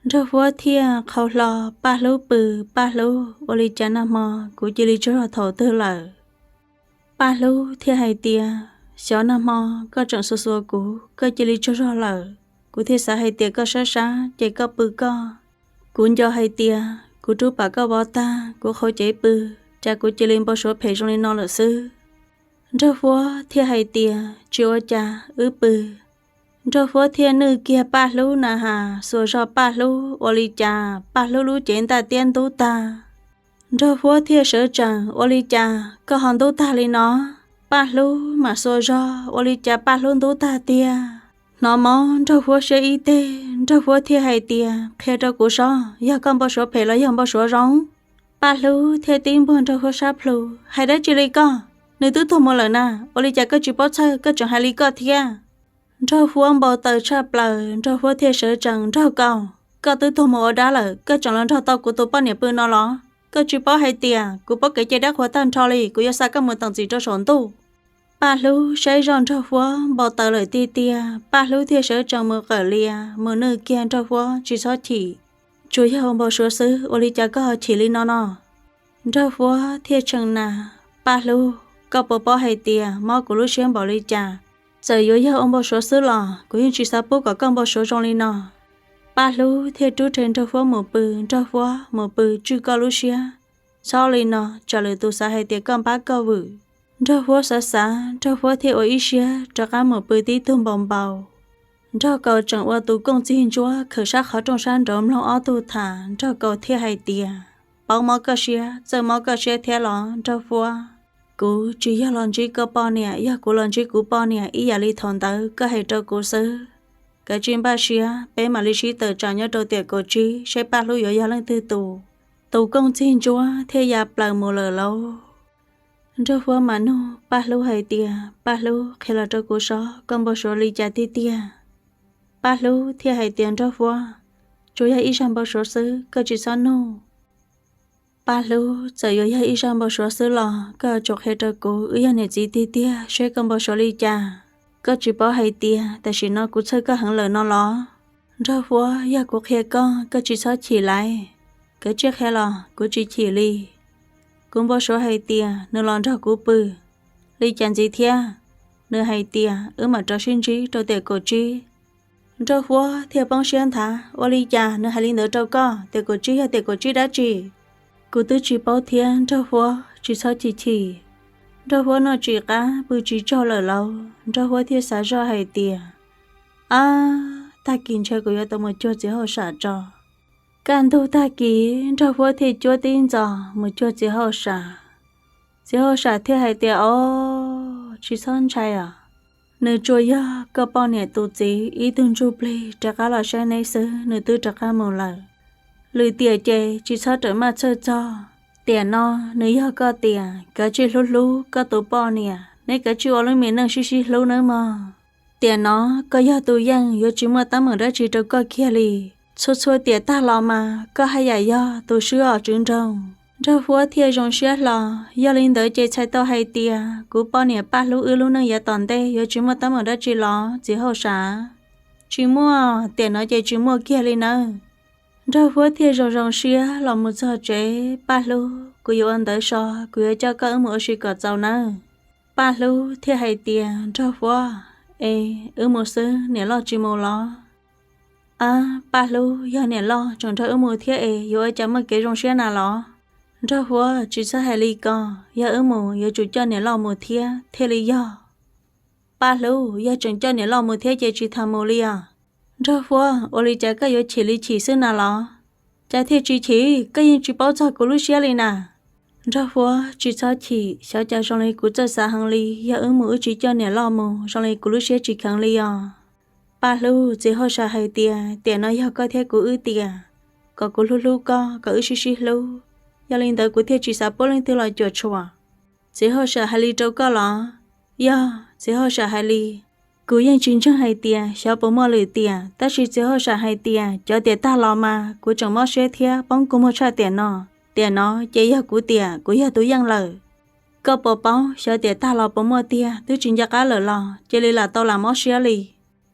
Nraug Huab thiaj qhau hlo Paj Hlub pw, Paj Hlub, ua li cas nag hmo kuv cia li tsaug zog thaum twg lawm? Paj Hlub thiaj hais tias, Xyov nag hmo koj tseem xuas xuas kuv, koj cia li tsaug zog lawm. Kuv thiaj xav hais tias koj sab sab ces koj pw koj. Kuv nco hais tias kuv rub pam koj vov tag, kuv qhau cev pw, cas kuv cia li npau suav phem zoo li no lawm xwb. Nraug Huab thiaj hais tias, Tsis ua cas, wb pw. Nraug Huab thiaj nwj kiag Paj Hlub na has, xuas zog Paj Hlub, ua li cas Paj Hlub lub cev ntaj tiab ntub tag. Nraug Huab thiaj sawv tsees, Ua li cas koj ho ntub tag li no? Paj Hlub mam xuas zog, ua li cas Paj Hlub ntub tag tiag. Hnov mob Nraug Huab siab ib teg, Nraug Huab thiaj hais tias, Qhia rau kuv saib, yog koj npau suav phem los yog npau suav zoo? Paj Hlub thiaj tib npuag Nraug Huab sab plhu, Hais dab tsi li koj? Nws twb tuag mus lawm na, ua li cas koj tsis paub txhawj, koj tseem hais li koj thiab? Nraug Huab npau taws tshaj plaws, Nraug Huab thiaj sawv tsees, Nraug Kaus, koj twb tuag mus ua dab lawm, koj tseem los nrog tau kuv tus poj niam pw no los? Koj tsis paub hais tias kuv paub kev cai dab qhuas tag nrho li, kuv yuav xa koj mus teem txim rau saum ntuj. Paj Hlub saib zoj Nraug Huab npau taws lawm tiag tiag, Paj Hlub thiaj sawv tsees mus qawm lias, mus nwj kiag Nraug Huab, Tsis txhob chim, tsuas yog ua npau suav xwb, ua li cas koj ho chim li no no? Nraug Huab thiaj tshee na, Paj Hlub, koj puas paub hais tias mob kuv lub siab npaum li cas? Txawm yuav yog ua npau suav xwb los kuv yeej tsis xav pub kom koj npau suav zoo li no. Paj Hlub thiaj rub rhe Nraug Huab mus pw, Nraug Huab, mus pw tswj koj lub siab, txhob li no, tsam lwm tus xav hais tias koj npab koj vwm. Nraug Huab xav xav, Nraug Huab thiaj ua ib siab rov qab mus pw tib tug npau npau. Nraug Kaus tseem ua tus kooj txig ntsuab khawm sab qhov rooj sab nraud mloog ob tug tham, Nraug Kaus thiaj hais tias, Paub mob koj siab, txawj mob koj siab thiab los Nraug Huab? Kuv tsis yog los ntsib koj poj niam, yog kuv los ntsib kuv poj niam ib yam li thaum ntawd koj hais rau kuv xwb. Kav tsij npaj siab, peb mam li sib tawm tsam nyob rau tiam kaum tsib saib Paj Hlub yuav yog leej twg tus. Tus kooj txig ntsuab thiaj ya plaws mus lawm lauj. Nraug Huab mam nug Paj Hlub hais tias, Paj Hlub, qhia los rau kuv saib, koj npau suav li cas tiag tiag? Paj Hlub thiaj hais tias, Nraug Huab, tsuas yog ib zaj npau suav xwb, koj tsis txhob nug. Paj Hlub, txawm yuav yog ib zaj npau suav xwb los koj tsuas qhia rau kuv, wb yog niam txiv tiag tiag, saib koj npau suav li cas. Koj tsis paub hais tias tam sim no kuv txhawj koj heev lawm no los? Nraug Huab, yog kuv qhia koj, koj tsis txhob chim lauj. Kav tsij qhia los kuv tsis chim li. Kuv npau suav hais tias nws los nrog kuv pw. Li cas ntxiv thiab? Nws hais tias wb mam rov sib ntsib rau tiam kaum tsib. Nraug Huab thiaj poob siab nthav, ua li cas nws hais li ntawd rau koj? Tiam kaum tsib yog tiam kaum tsib dab tsi? Kuv twb tsis paub thiab Nraug Huab, tsis txhob chim chim. Nraug Huab noj tsis qab pw tsis tsaug lawm lauj, Nraug Huab thiaj xav zoj hais tias, Ab, tag kis ntshe kuv yuav tau mus cuag txiv hauj sam tso. Kaj ntug tag kis Nraug Huab thiaj cuab tib ntxos mus cuag txiv hauj sam. Txiv hauj sam thiaj hais tias, Os, tsis txhob ntshai os. Nws tsuas yog koj poj niam tus txiv ib tug ntsuj plig rov qab los saib neb xwb, nws twb rov qab mus lawm. Lwm tiam ces tsis txhob rawm maj txhawj txog. Tiam no nws yog koj tiam, kav tsij hlub hlub koj tus poj niam, neb kav tsij ua lub me neej sib sib hlub nawb mog. Tiam no koj yog tus yeej, yuav tsis muaj teeb meem dab tsi rau koj kiag li. Txhua txhua tiam tag los mas koj haj yam yog tus swb os tswv nroog. Nraug Huab thiaj zoo siab hlo. Yog li ntawd ces txhais tau hais tias kuv poj niam Paj Hlub wb lub neej yav tom ntej yuav tsis muaj teeb meem dab tsi los txiv hauj sam? Tsis muaj, tiam no ces tsis muaj kiag li nawb. Nraug Huab thiaj zoo zoo siab los mus txog tsev. Paj Hlub, kuv yuav ua ntawv so, kuv yuav coj koj wb mus ua si kom txaus nawb. Paj Hlub thiaj hais tias, Nraug Huab, es wb mus xwb, niam loj tsis mus los? Ab, Paj Hlub, yog niam loj tseem nrog wb mus thiab es yuav ua cas muaj kev zoo siab na los? Nraug Huab, tsis txhob hais li ko, yog wb mus yuav tsum coj niam loj mus thiab thiaj li yog. Paj Hlub, yog tseem coj niam loj mus thiab ces tsis tas mus li os. Nraug Huab, ua li cas koj yuav chim li chim xwb na los? Cas thiaj tsis chim, koj yeej tsis paub txog kuv lub siab li na. Nraug Huab, tsis txhob chim, xyov cas zoo li kuv txawj xav heev li, yog wb mus wb tsis coj niam loj mus zoo li kuv lub siab tsis kheev li os. Paj Hlub, txiv hauj sam hais tias tiam no yog koj thiab kuv wb tiam, kom kuv hlub hlub koj, kom wb sib sib hlub. Yog li ntawd kuv thiaj tsis xav pub leej twg los cuam tshuam. Txiv hauj sam hais li rau koj los? Yog, txiv hauj sam hais li. Kuv yeej tsis ntseeg hais tias xyov puas muaj lwm tiam, tab sis txiv hauj sam hais tias cov tiam tag los mas kuv tseem mob siab thiab poob kua muag tshaj tiam no. Tiam no ces yog kuv tiam, kuv yog tus yeej lawm. Koj puas paub xyov tiam tag los puas muaj tiag, twb tsis nco qab lawm los cia li lam tau lam mob siab li.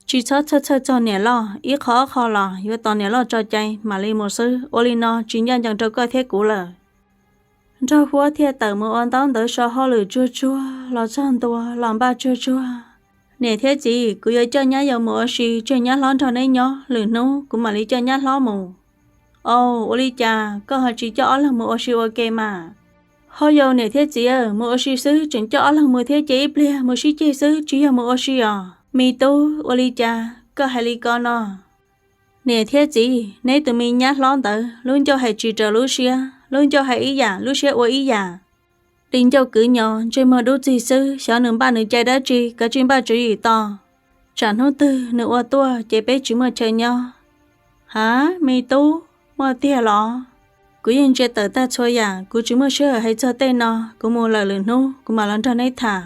Tsis txhob txhawj txhawj txog niam loj, ib qho ob qho los yuav tos niam loj tso cai mam li mus xwb, ua li no tsis ncaj ncees rau koj thiab kuv lawm. Nraug Huab thiaj tawm mus ua ntaub ntawv sau hauj lwm tsuag tsuag los txog ntua los npaj tsuag tsuag. Niam thiab txiv, kuv yuav coj nyab yuav mus ua si, tseg nyab hlob nrog neb nyob, lwm hnub kuv mam li coj nyab hlob mus. Au, ua li cas koj ho tsis coj ob leeg mus ua si ua ke mas? Ho yau niam thiab txiv, mus ua si xwb tseem coj ob leeg mus thiab ces ib pliag mus sib ceg xwb tsis yog mus ua si os. Me tub, ua li cas koj hais li ko no? Niam thiab txiv, neb tus me nyab hlob ntawd lub ncauj hais tsis raws lub siab, lub ncauj hais ib yam lub siab ua ib yam. Li ncauj kwv nyo ntsej muag dub txig xwb, xyov nws npaj nws cai dab tsi, kav tsij npaj tswv yim tos. Tsam hnub twg nws ua tuaj ces peb tsis muaj chaw nyob. Ha, me tub, muaj tiag los? Kuv yeej ntsia tawm tag txhua yam, kuv tsis muaj sij hawm hais txog tej no, kuv mus lawm, lwm hnub kuv mam los nrog neb tham.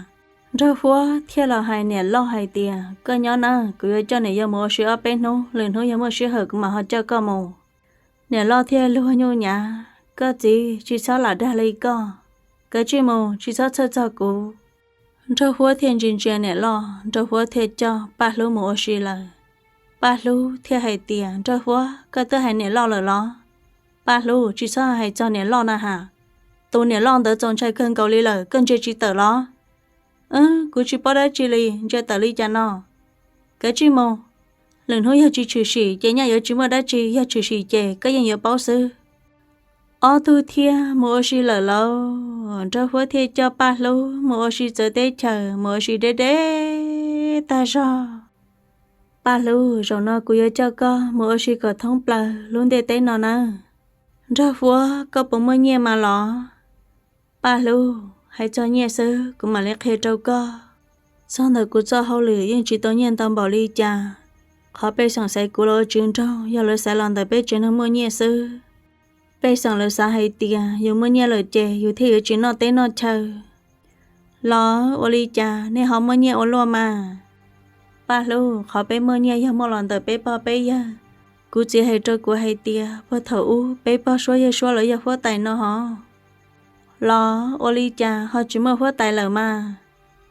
Nraug Huab thiaj los hais niam loj hais tias, koj nyob nawb, kuv yuav coj niam yau mus ua si ob peb hnub, lwm hnub yog muaj sij hawm kuv mam ho coj koj mus. Niam loj thiaj luag nyuj nyav, koj txiv tsis txhob lam dag li koj, kav tsij mus, tsis txhob txhawj txog kuv. Nraug Huab thiaj ntsia ntsia niam loj, Nraug Huab thiaj coj Paj Hlub mus ua si lawm. Paj Hlub thiaj hais tias, Nraug Huab, koj twb hais niam loj lawm los? Paj Hlub, tsis txhob hais txog niam loj na has. Tus niam loj ntawd txaus ntshai kawg nkaus li lawm, koj ntsia tsis tawm los? Kuv tsis paub dab tsi li, ntsia tawm li cas no? Kav tsij mus, lwm hnub yog tsis tshwm sim ces nyaj yuav tsis muaj dab tsi, yog tshwm sim ces koj yeej yuav paub xwb. Ob tug thiaj mus ua si lawm lauj. Nraug Huab thiaj coj Paj Hlub mus ua si txawv teb chaws, mus ua si deb deb tag zog. Paj Hlub, zaum no kuv yuav coj koj mus ua si kom thoob plaws lub ntiaj teb no nawb. Nraug Huab, koj puas muaj nyiaj mas los? Paj Hlub, hais txog nyiaj xwb kuv mam li qhia rau koj. Txog ntawm kuv txoj hauj lwm yeej tsis tau nyiaj ntau npaum li cas. Qhov pej xeem xaiv kuv los ua tswv nroog yog lawv xaiv los ntawm peb tsev neeg muaj nyiaj xwb. Pej xeem lawv xav hais tias yus muaj nyiaj lawm ces yus thiaj yuav tsis noj teb noj chaw. Los ua li cas nej ho muaj nyiaj ua luaj mas? Paj Hlub, qhov peb muaj nyiaj yog muaj los ntawm peb pog peb yawg. Kuv txiv hais rau kuv hais tias puag thaum ub peb pog suab yawg suab lawv yog huab tais no hos. Los ua li cas ho tsis muaj huab tais lawm mas?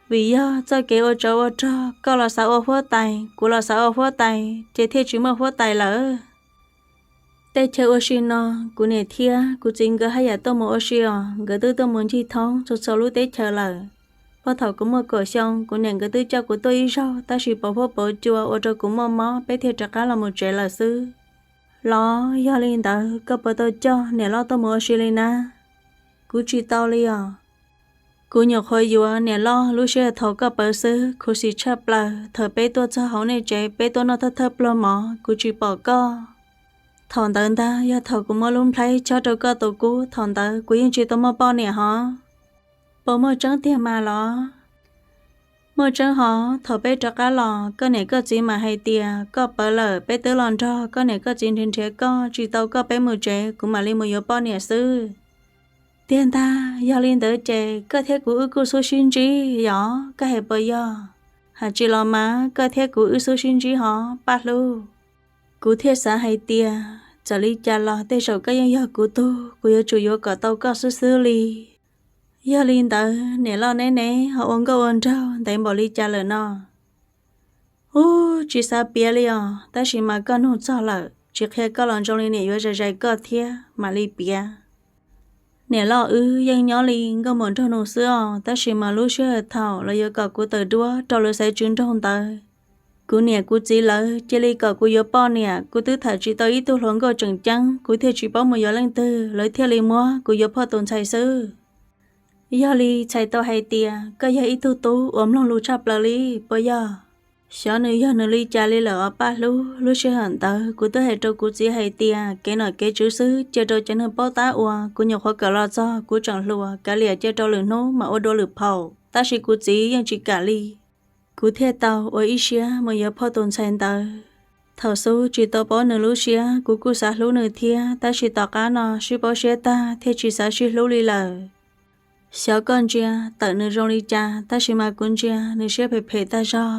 Vim yog txoj kev ua tsov ua rog, koj los xav ua huab tais, kuv los xav ua huab tais, ces thiaj tsis muaj huab tais lawm. Tej chaw ua si no, kuv niam thiab kuv txiv nkawd haj yam tuaj mus ua si os, nkawd twb tuaj mus ncig thoob txhua txhua lub teb chaws lawm. Puag thaum kuv muaj kaum xyoo, kuv niam nkawd twb coj kuv tuaj ib zaug, tab sis pov huab pov cua ua rau kuv muaj mob, peb thiaj rov qab los mus tsev lawm xwb. Los yog li ntawd koj puas tau coj niam loj tuaj mus ua si li na? Kuv tsis tau li os. Kuv nyuam qhuav yuav niam loj lub sij hawm thaum koj pawv xwb, khuv xim tshaj plaws thaum peb tuaj txog hauv nej tsev, peb tuaj noj thawj thawj pluag mov kuv tsis pom koj. Thaum ntawd ntag yog thaum kuv muab lub nplhaib chob rau koj tus kub, thaum ntawd kuv yeej tsis tau muaj poj niam hos. Puas muaj tseeb tiag mas los? Muaj tseeb hos, thaum peb rov qab los koj niam koj txiv mas hais tias koj pawv lawm, peb twb los nrog koj niam koj txiv nrhiav nrhiav koj tsis tau koj peb mus tsev, kuv mam li mus yuav poj niam xwb. Tiag ntag, yog li ntawd ces koj thiab kuv wb kuj xub sib ntsib yom, koj hais puas yog? Hais tsis los mas koj thiab kuv wb xub sib ntsib hos Paj Hlub. Kuv thiaj xav hais tias txawm li cas los tej zaum koj yeej yog kuv tug, kuv yuav tsum yuav kom tau koj xwb xwb li. Yog li ntawd niam loj neb ne ho ua nkauj ua nraug ntev npaum li cas lawm no? Ub, tsis xav piav li os, tab sis mas koj nug txog lawm, tsis qhia koj los zoo li niam yuav zais zais koj thiab, mam li piav. Niam loj wb yeej nyob li nkauj muam nraug nus xwb os, tab sis mas lub sij hawm thaum lawv yuav kom kuv tawm duab rau lawv xaiv tswv nroog ntawd, kuv niam kuv txiv lawv cia li kom kuv yuav poj niam, kuv twb tham tsis tau ib tug hluas nkauj tseem ceeb, kuv thiaj tsis paub mus yuav leej twg, lawv thiaj li muab kuv yuav phauj tus ntxhais xwb. Yog li txhais tau hais tias koj yog ib tug tub uas mloog lus tshaj plaws li puas yog? Xyov nws yog nws li cas li lawm os Paj Hlub, lub sij hawm ntawd kuv twb hais rau kuv txiv hais tias kev nom kev tswv xwb cia rau cov neeg paub tab ua, kuv nyuam qhuav kawm los txog kuv tseem hluas, kav liam cia rau lwm hnub mam ua dua lwm phaum, tab sis kuv txiv yeej tsis kam li. Kuv thiaj tau ua ib siab mus yuav phauj tus ntxhais ntawd. Thaum xub tsis tau paub nws lub siab, kuv kuj xav hlub nws thiab, tab sis tom qab no sib paub siab tag thiaj tsis xav sib hlub li lawm. Xyov koj ntsia tawm nws zoo li cas, tab sis mas kuv ntsia nws siab phem phem tag zog.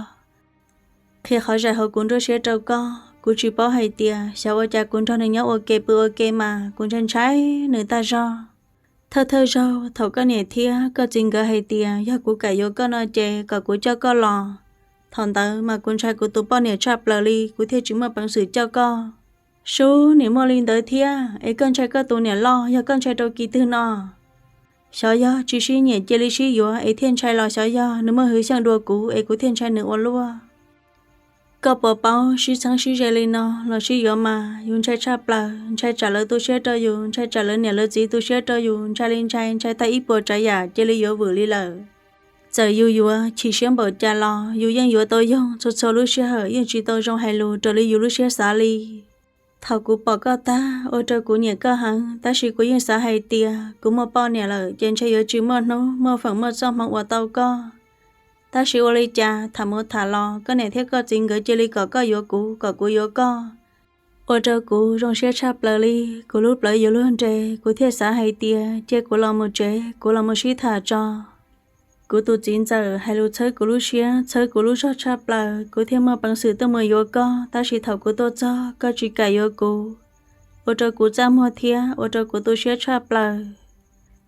Qhia qhov zais hauv kuv nruab siab rau koj, kuv tsis paub hais tias xyov ua cas kuv nrog nws nyob ua ke pw ua ke mas kuv ntshai ntshai nws tag zog. Thawj thawj zaug thaum koj niam thiab koj txiv nkawd hais tias yog kuv kam yuav koj no ces kom kuv coj koj los, thaum ntawd mas kuv ntshai kuv tus poj niam tshaj plaws li, kuv thiaj tsis muaj peev xwm coj koj. Sub, nim muaj li ntawd thiab es koj ntshai koj tus niam loj, yog koj ntshai rau kiv twg no? Xyov yog tsis sib nyiam cia li sib yuav es thiaj ntshai los xyov yog nws muaj hwv xyeej dua kuv es kuv thiaj ntshai nws ua luaj. Koj puas paub sib txheeb sib ze li no los sib yuav mas yus ntshai tshaj plaws, ntshai tsam lawv tu siab rau yus, ntshai tsam lawv niam lawv txiv tu siab rau yus, ntshai li ntshai, ntshai tag ib puas tsav yam cia li yuav vwm li lawm. Txawm yus yuav chim siab npaum cas los yus yeej yuav tau yoog txhua txhua lub sij hawm, yeej tsis tau zoo hais lus raws li yus lub siab xav li. Thaum kuv pom koj tag ua rau kuv nyiam koj heev, tab sis kuv yeej xav hais tias kuv muaj poj niam lawm ces ntshe yuav tsis muaj hnub muaj feem muaj txoj hmoov uas tau koj. Tab sis ua li cas tham mus tham los koj niam thiab koj txiv nkawd cia li kom koj yuav kuv, kom kuv yuav koj, ua rau kuv zoo siab tshaj plaws li. Kuv lub plawv yuav luag nres, kuv thiaj xav hais tias cia kuv los mus tsev, kuv los mus sib tham tso. Kuv tus txiv ntxawm hais lus txhawb kuv lub siab, txhawb kuv lub zog tshaj plaws, kuv thiaj muaj peev xwm tuaj mus yuav koj. Tab sis thaum kuv tuaj txog koj tsis kam yuav kuv, ua rau kuv txaj muag thiab ua rau kuv tu siab tshaj plaws.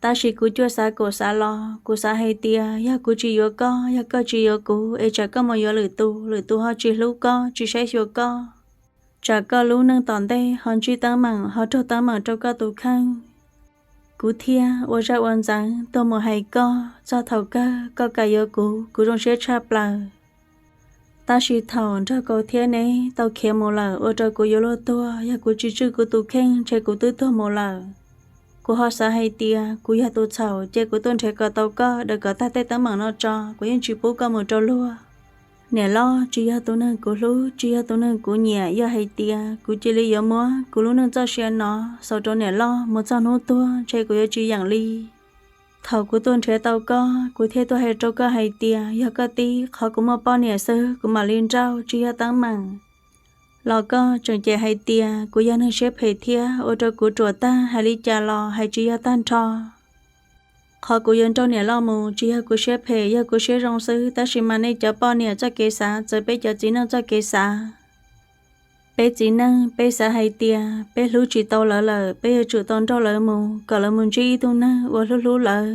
Tab sis kuv cuaj xav kaum xav los, kuv xav hais tias yog kuv tsis yuav koj, yog koj tsis yuav kuv, es tsam koj mus yuav lwm tus, lwm tus ho tsis hlub koj, tsis saib xyuas koj, tsam koj lub neej tom ntej ho ntsib teeb meem, ho raug teeb meem rau koj tus kheej. Kuv thiaj ua zaj ua ntxeev tuaj mus hais koj, txog thaum kawg koj kam yuav kuv, kuv zoo siab tshaj plaws. Tab sis thaum nraug kau thiab neb tau khiav mus lawm, ua rau kuv yuav luag tuag, yog kuv tsis tswj kuv tus kheej ntshe kuv twb tuag mus lawm. Kuv ho xav hais tias kuv yog tus txhaum, ces kuv tuaj nrhiav kom tau koj, daws kom tag tej teeb meem no tso, kuv yeej tsis pub koj mus rau luag. Niam loj tsis yog tus neeg kuv hlub, tsis yog tus neeg kuv nyiam, yog hais tias kuv cia li yuav muab kuv lub neej txoj sia no xaus rau niam loj mus txog hnub tuag ntshe kuv yuav tsis yeem li. Thaum kuv tuaj nrhiav tau koj, kuv thiaj tuaj hais rau koj hais tias yog koj tib qhov kuv muaj poj niam xwb kuv mam li nrauj, tsis yog teeb meem. Los koj tseem cem hais tias kuv yog neeg siab phem thiab, ua rau kuv ruam tag, hais li cas los hais tsis yog tag nrho. Qhov kuv yuav nrauj niam loj mus tsis yog kuv siab phem, yog kuv siab zoo xwb, tab sis mas nej cov poj niam txoj kev xav txawv peb cov txiv neej txoj kev xav. Peb txiv neej peb xav hais tias peb hlub tsis tau lawv lawm, peb yuav tsum tau nrauj lawv mus kom lawv mus ntsib ib tug neeg uas hlub hlub lawv,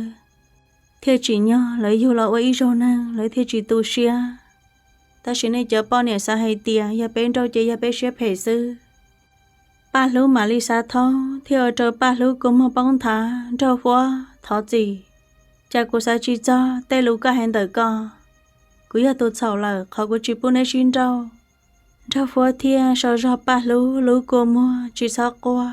thiaj tsim nyog lawv yug los ua ib zaug neeg, lawv thiaj tsis tu siab. Tab sis nej cov poj niam xav hais tias yog peb nrauj ces yog peb siab phem xwb. Paj Hlub mam li xav thoob thiaj ua rau Paj Hlub kua muag poob nthav, Nraug Huab thov txim, cas kuv xav tsis txog tej lus koj hais ntawm ko. Kuv yog tus txhaum lawm, qhov kuv tsis pub neb sib nrauj. Nraug Huab thiaj sau zog Paj Hlub lub kua muag, tsis txhob quaj.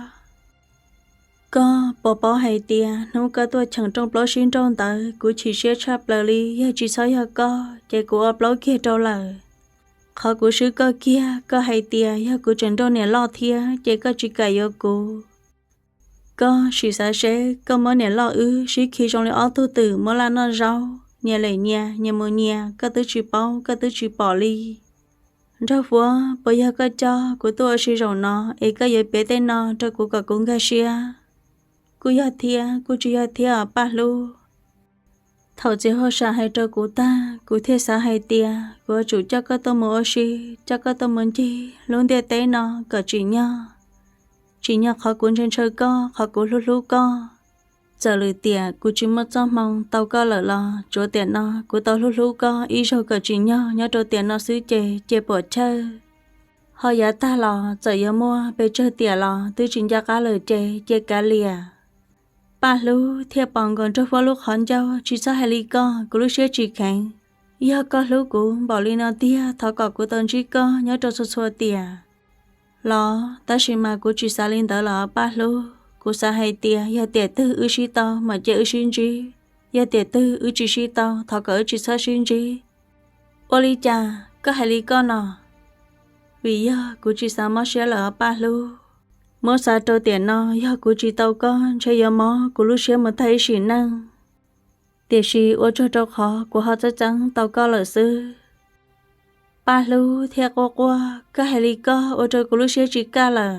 Koj puas paub hais tias hnub koj tuaj cheem rooj plaub sib nrauj ntawd kuv chim siab tshaj plaws li, yog tsis txhob yog koj ces kuv ua plaub kiag rau lawm. Qhov kuv swb koj kiag, koj hais tias yog kuv tseem nrauj niam loj thiab ces koj tsis kam yuav kuv. Koj sim xav seb koj muab niam loj wb sib khi zoo li ob tug twm muab laj noj zaub, nyias lem nyias, nyias mus nyias, koj twb tsis paub, koj twb tsis pom li. Nraug Huab, puas yog koj coj kuv tuaj ua si zaum no es koj yuav piav tej no rau kuv kom kuv nkag siab? Kuj yog thiab kuj tsis yog thiab os Paj Hlub. Thaum txiv huab sam hais rau kuv tag, kuv thiaj xav hais tias kuv yuav tsum coj koj tuaj mus ua si, coj koj tuaj mus ncig lub ntiaj teb no kom tsim nyog. Tsim nyog qhov kuv ntshaw ntshaw koj, qhov kuv hlub hlub koj. Txawm lwm tiam kuv tsis muaj txoj hmoo tau koj lawm los tsuav tiam no kuv tau hlub hlub koj ib zaug kom tsim nyog nyob rau tiam no xwb ces cia pom chawj. Ho yav tag los txawm yuav muaj pes tsawg tiam los twb tsis nco qab lawm ces cia kav liam. Paj Hlub thiaj pom nkaus Nraug Huab lub qhov ncauj, tsis txhob hais li koj, kuv lub siab tsis kheev. Yog koj hlub kuv npaum li no tiag thov kom kuv tau ntsib koj nyob rau txhua txhua tiam los, tab sis mas kuv tsis xav li ntawd los Paj Hlub. Kuv xav hais tias yog tiam twg wb sib tau mam cia wb sib ntsib, yog tiam twg wb tsis sib tau thov kom wb tsis txhob sib ntsib. Ua li cas koj hais li koj no? Vim yog kuv tsis xav mob siab lawm os Paj Hlub. Muab xav rau tiam no yog kuv tsis tau koj ntshe yuav mob kuv lub siab mus tag ib sim neej. Tiam sis ua tsuag rau qhov kuv ho txeeb txeeb tau koj lawm xwb. Paj Hlub thiaj quaj quaj, koj hais li koj ua rau kuv lub siab tsis kaj lawm.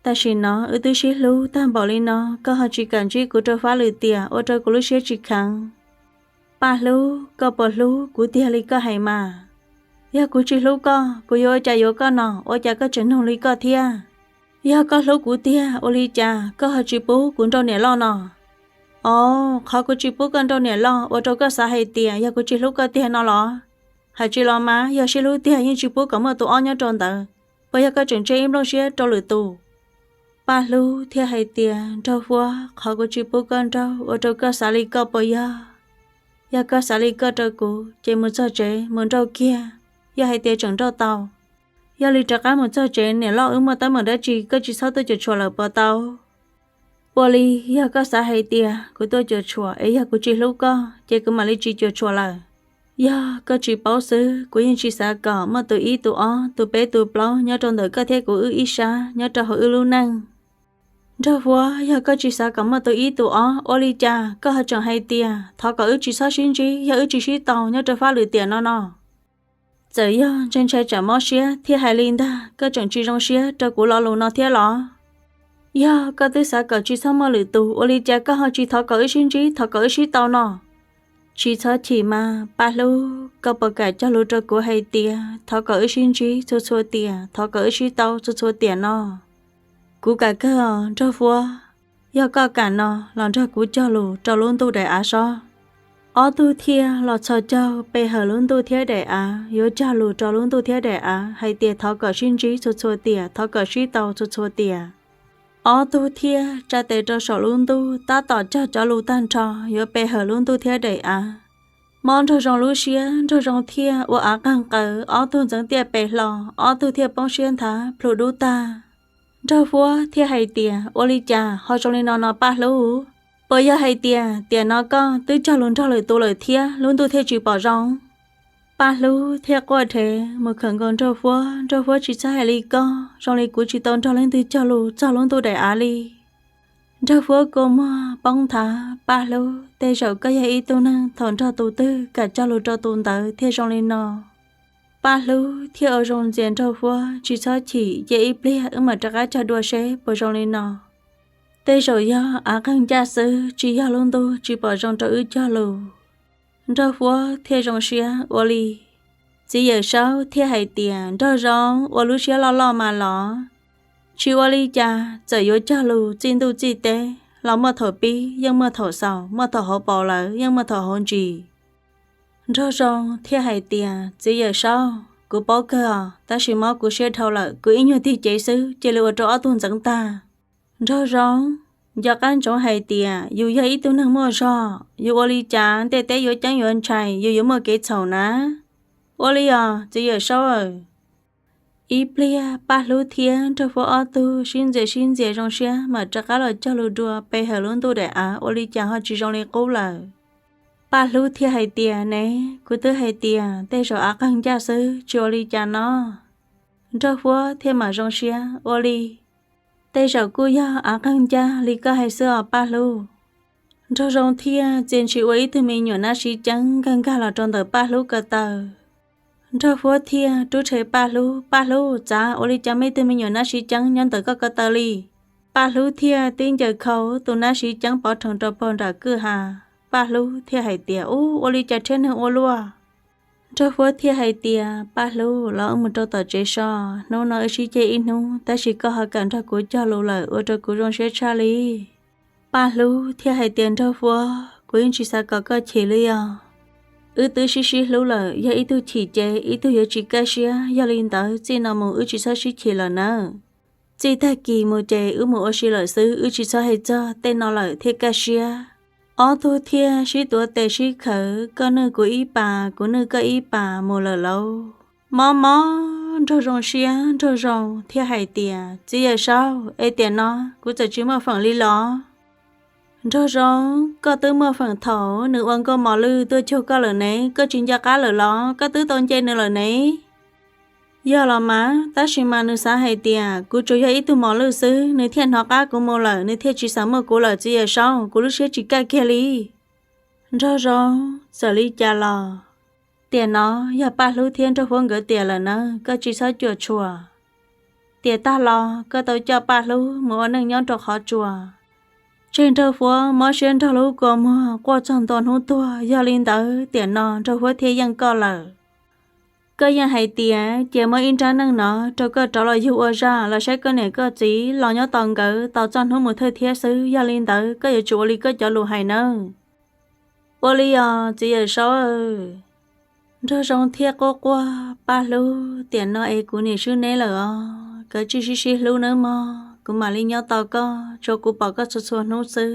Tam sim no wb twb sib hlub tag npaum li no koj ho tsis kam ntsib kuv rau fab lwm tiam ua rau kuv lub siab tsis kheev. Paj Hlub, koj puas hlub kuv tiag li koj hais mas? Yog kuv tsis hlub koj, kuv yuav ua cas yuav koj no? Ua cas koj tseem nug li koj thiab? Yog koj hlub kuv tiag ua li cas koj ho tsis pub kuv nrauj niam loj no? Os, qhov kuv tsis pub koj nrauj niam loj ua rau koj xav hais tias yog kuv tsis hlub koj tiag no los? Hais tsis los mas yog sib hlub tiag yeej tsis pub kom muaj tus ob nyob rau ntawd, puas yog koj tseem ntsia ib nplooj siab rau lwm tus? Paj Hlub thiaj hais tias, Nraug Huab, qhov kuv tsis pub koj nrauj ua rau koj xav li koj puas yog? Yog koj xav li koj rau kuv ces mus txog tsev mus nrauj kiag, yog hais tias tseem nrauj tau. Yog li rov qab mus txog tsev, niam loj wb muaj teeb meem dab tsi koj tsis txhob tuaj cuam tshuam lawm puas tau? Ua li, yog koj xav hais tias kuv tuaj cuam tshuam es yog kuv tsis hlub koj ces kuv mam li tsis cuam tshuam lawm. Yog koj tsis paub xwb, kuv yeej tsis xav kom muaj tus ib tus ob tus peb tus plaub nyob rau ntawm koj thiab kuv wb ib sab nyob rau hauv wb lub neej. Nraug Huab, yog koj tsis xav kom muaj tus ib tus ob, ua li cas koj ho tseem hais tias thov kom wb tsis txhob sib ntsib, yog wb tsis sib tau nyob rau fab lwm tiam no no? Txawm yog ntshai ntshai tsam mob siab thiaj hais li ntag, koj tseem tsis zoo siab rau kuv lo lus no thiab los? Yog koj twb xav kom tsis txhob muaj lwm tus, ua li cas koj ho tsis thov kom wb sib ntsib, thov kom wb sib tau no? Tsis txhob chim mas Paj Hlub, koj puas kam cog lus rau kuv hais tias thov kom wb sib ntsib txhua txhua tiam, thov kom wb sib tau txhua txhua tiam no? Kuv kam kawg os Nraug Huab. Yog koj kam no los nrog kuv cog lus rau lub ntuj daim av sob. Ob tug thiaj los txhos caug pe hawm lub ntuj thiab daim av, yuav cog lus rau lub ntuj thiab daim av hais tias thov kom sib ntsib txhua txhua tiam, thov kom sib tau txhua txhua tiam. Ob tug thiaj tsa tes rau saum lub ntuj tab tom cog cov lus tag nrho yuav pe hawm lub ntuj thiab daim av. Mob Nraug Zoo lub siab, Nraug Zoo thiaj ua av qeeg qawv, ob tug ntxeev tiaj pes hlo, ob tug thiaj poob siab nthav plhu dub tag. Nraug Huab thiaj hais tias, Ua li cas ho zoo li no no Paj Hlub? Puas yog hais tias tiam no koj twb cog lus nrog lwm tus lawm thiab lub ntuj thiaj tsis pom zoo? Paj Hlub thiaj quaj dhev mus khawm nkaus Nraug Huab, Nraug Huab tsis txhob hais li koj, zoo li kuv tsis tau nrog leej twg cog lus txog lub ntuj daim av li. Nraug Huab kua muag poob nthav, Paj Hlub, tej zaum koj yog ib tug neeg thaum nrog tus twg kam cog lus rau tus ntawd thiaj zoo li no. Paj Hlub thiaj ua zoo ntxias Nraug Huab, Tsis txhob chim, cia ib pliag wb mam rov qab cog dua seb puas zoo li no. Tej zaum yog av qeeg ncaj xwb, tsis yog lub ntuj tsis pom zoo rau wb cog lus. Nraug Huab thiaj zoo siab ua li. Txiv Yawm Saub thiaj hais tias, Nraug Zoo, ua lub siab loj loj mas los. Tsis ua li cas, txawm yuav cog lus txij ntuj txij teb los muaj thaum pib yeej muaj thaum xaus, muaj thaum hauv paus lawm yeej muaj thaum hauv ntsis. Nraug Zoo thiaj hais tias, Txiv Yawm Saub, kuv paub kawg os, tab sis mob kuv siab dhau lawm, kuv ib nyuag tig cev xwb cia li ua rau ob tug ntxeev tag. Nraug Zoo, nco qab ntsoov hais tias yus yog ib tug neeg muaj zog, yus ua li cas ntiaj teb yuav ceeb yuav ntshai, yus yuav muaj kev txhaum na. Ua li os Txiv Yawm Saub. Ib pliag Paj Hlub thiab Nraug Huab ob tug sib ntxias sib ntxias zoo siab mam rov qab los cog lus dua pe hawm lub ntuj daim av, ua li cas ho tsis zoo li qub lawm. Paj Hlub thiaj hais tias, Ne, kuv twb hais tias tej zaum av qeeg ncaj xwb, tsis ua li cas no. Nraug Huab thiaj mam zoo siab ua li. Tej zaum kuj yog av qeeg ncaj li koj hais xwb os Paj Hlub. Nraug Zoo thiaj txia ntshis ua ib tug me nyuam nab siv ceeb nkag nkag los rau ntawm Paj Hlub ko taw. Nraug Huab thiaj rub rhe Paj Hlub, Paj Hlub, txav ua li cas muaj ib tug me nyuam nab siv ceeb nyob ntawm koj ko taw li. Paj Hlub thiaj tib ncaws khau tus nab siv ceeb pov rhees rau puag nram kwj ha. Paj Hlub thiaj hais tias, Ub, ua li cas rhiab neeg ua luaj. Nraug Huab thiaj hais tias, Paj Hlub, los wb mus rau tom tsev so, hnub no wb sib ceg ib hnub, tab sis koj ho kam nrog kuv cog lus lawm ua rau kuv zoo siab tshaj li. Paj Hlub thiaj hais tias, Nraug Huab, kuv yeej tsis xav kom koj chim li os. Wb twb sib sib hlub lawm, yog ib tug chim ces ib tug yuav tsis kaj siab, yog li ntawd txij no mus wb tsis txhob sib chim lawm nawb. Txij tag kis mus ces wb mus ua si lawm xwb, wb tsis txhob hais txog tej no lawm thiaj kaj siab. Ob tug thiaj sib tuav tes sib khawv, koj nwj kuv ib pas, kuv nwj koj ib pas mus lawm lauj. Mob mob Nraug Zoo siab, Nraug Zoo thiaj hais tias, Txiv Yawm Saub, es tiam no kuv txawm tsis muaj feem li los? Nraug Zoo, koj twb muaj feem thaum nws ua nkauj mos lwj tuaj cuag koj lawm ne, koj tsis nco qab lawm los? Koj twb tau nce nws lawm ne. Yog los mas, tab sis mas nws xav hais tias kuv tsuas yog ib tug mos lwj xwb, nws thiaj hnov qab kuv mus lawm, nws thiaj tsis xav muaj kuv lawm Txiv Yawm Saub, kuv lub siab tsis kaj kiag li. Nraug Zoo, txawm li cas los tiam no yog Paj Hlub thiab Nraug Huab nkawd tiam lawm nawb, koj tsis txhob cuam tshuam. Tiam tag los koj tau coj Paj Hlub mus ua neej nyob rau qhov tsua. Tseg Nraug Huab mob siab nrog lub kua muag quaj txog ntua hnub tuag, yog li ntawd tiam no Nraug Huab thiaj yeej koj lawm. Koj yeej hais tias cia muab ib nrab neej no rau koj rov los yug ua zaj los saib koj niam koj txiv los nyob tos nkawd tos txoj hnub mus thawj thiab xwb, yog li ntawd koj yuav tsum ua li koj cov lus hais nawb. Ua li os Txiv Yawm Saub. Nraug Zoo thiaj quaj quaj, Paj Hlub, tiam no es kuv niam swb neb lawm os, koj tsij sib sib hlub nawb mog. kuv mam li nyob tos koj, tsuas kuv pom koj txhua txhua hnub xwb.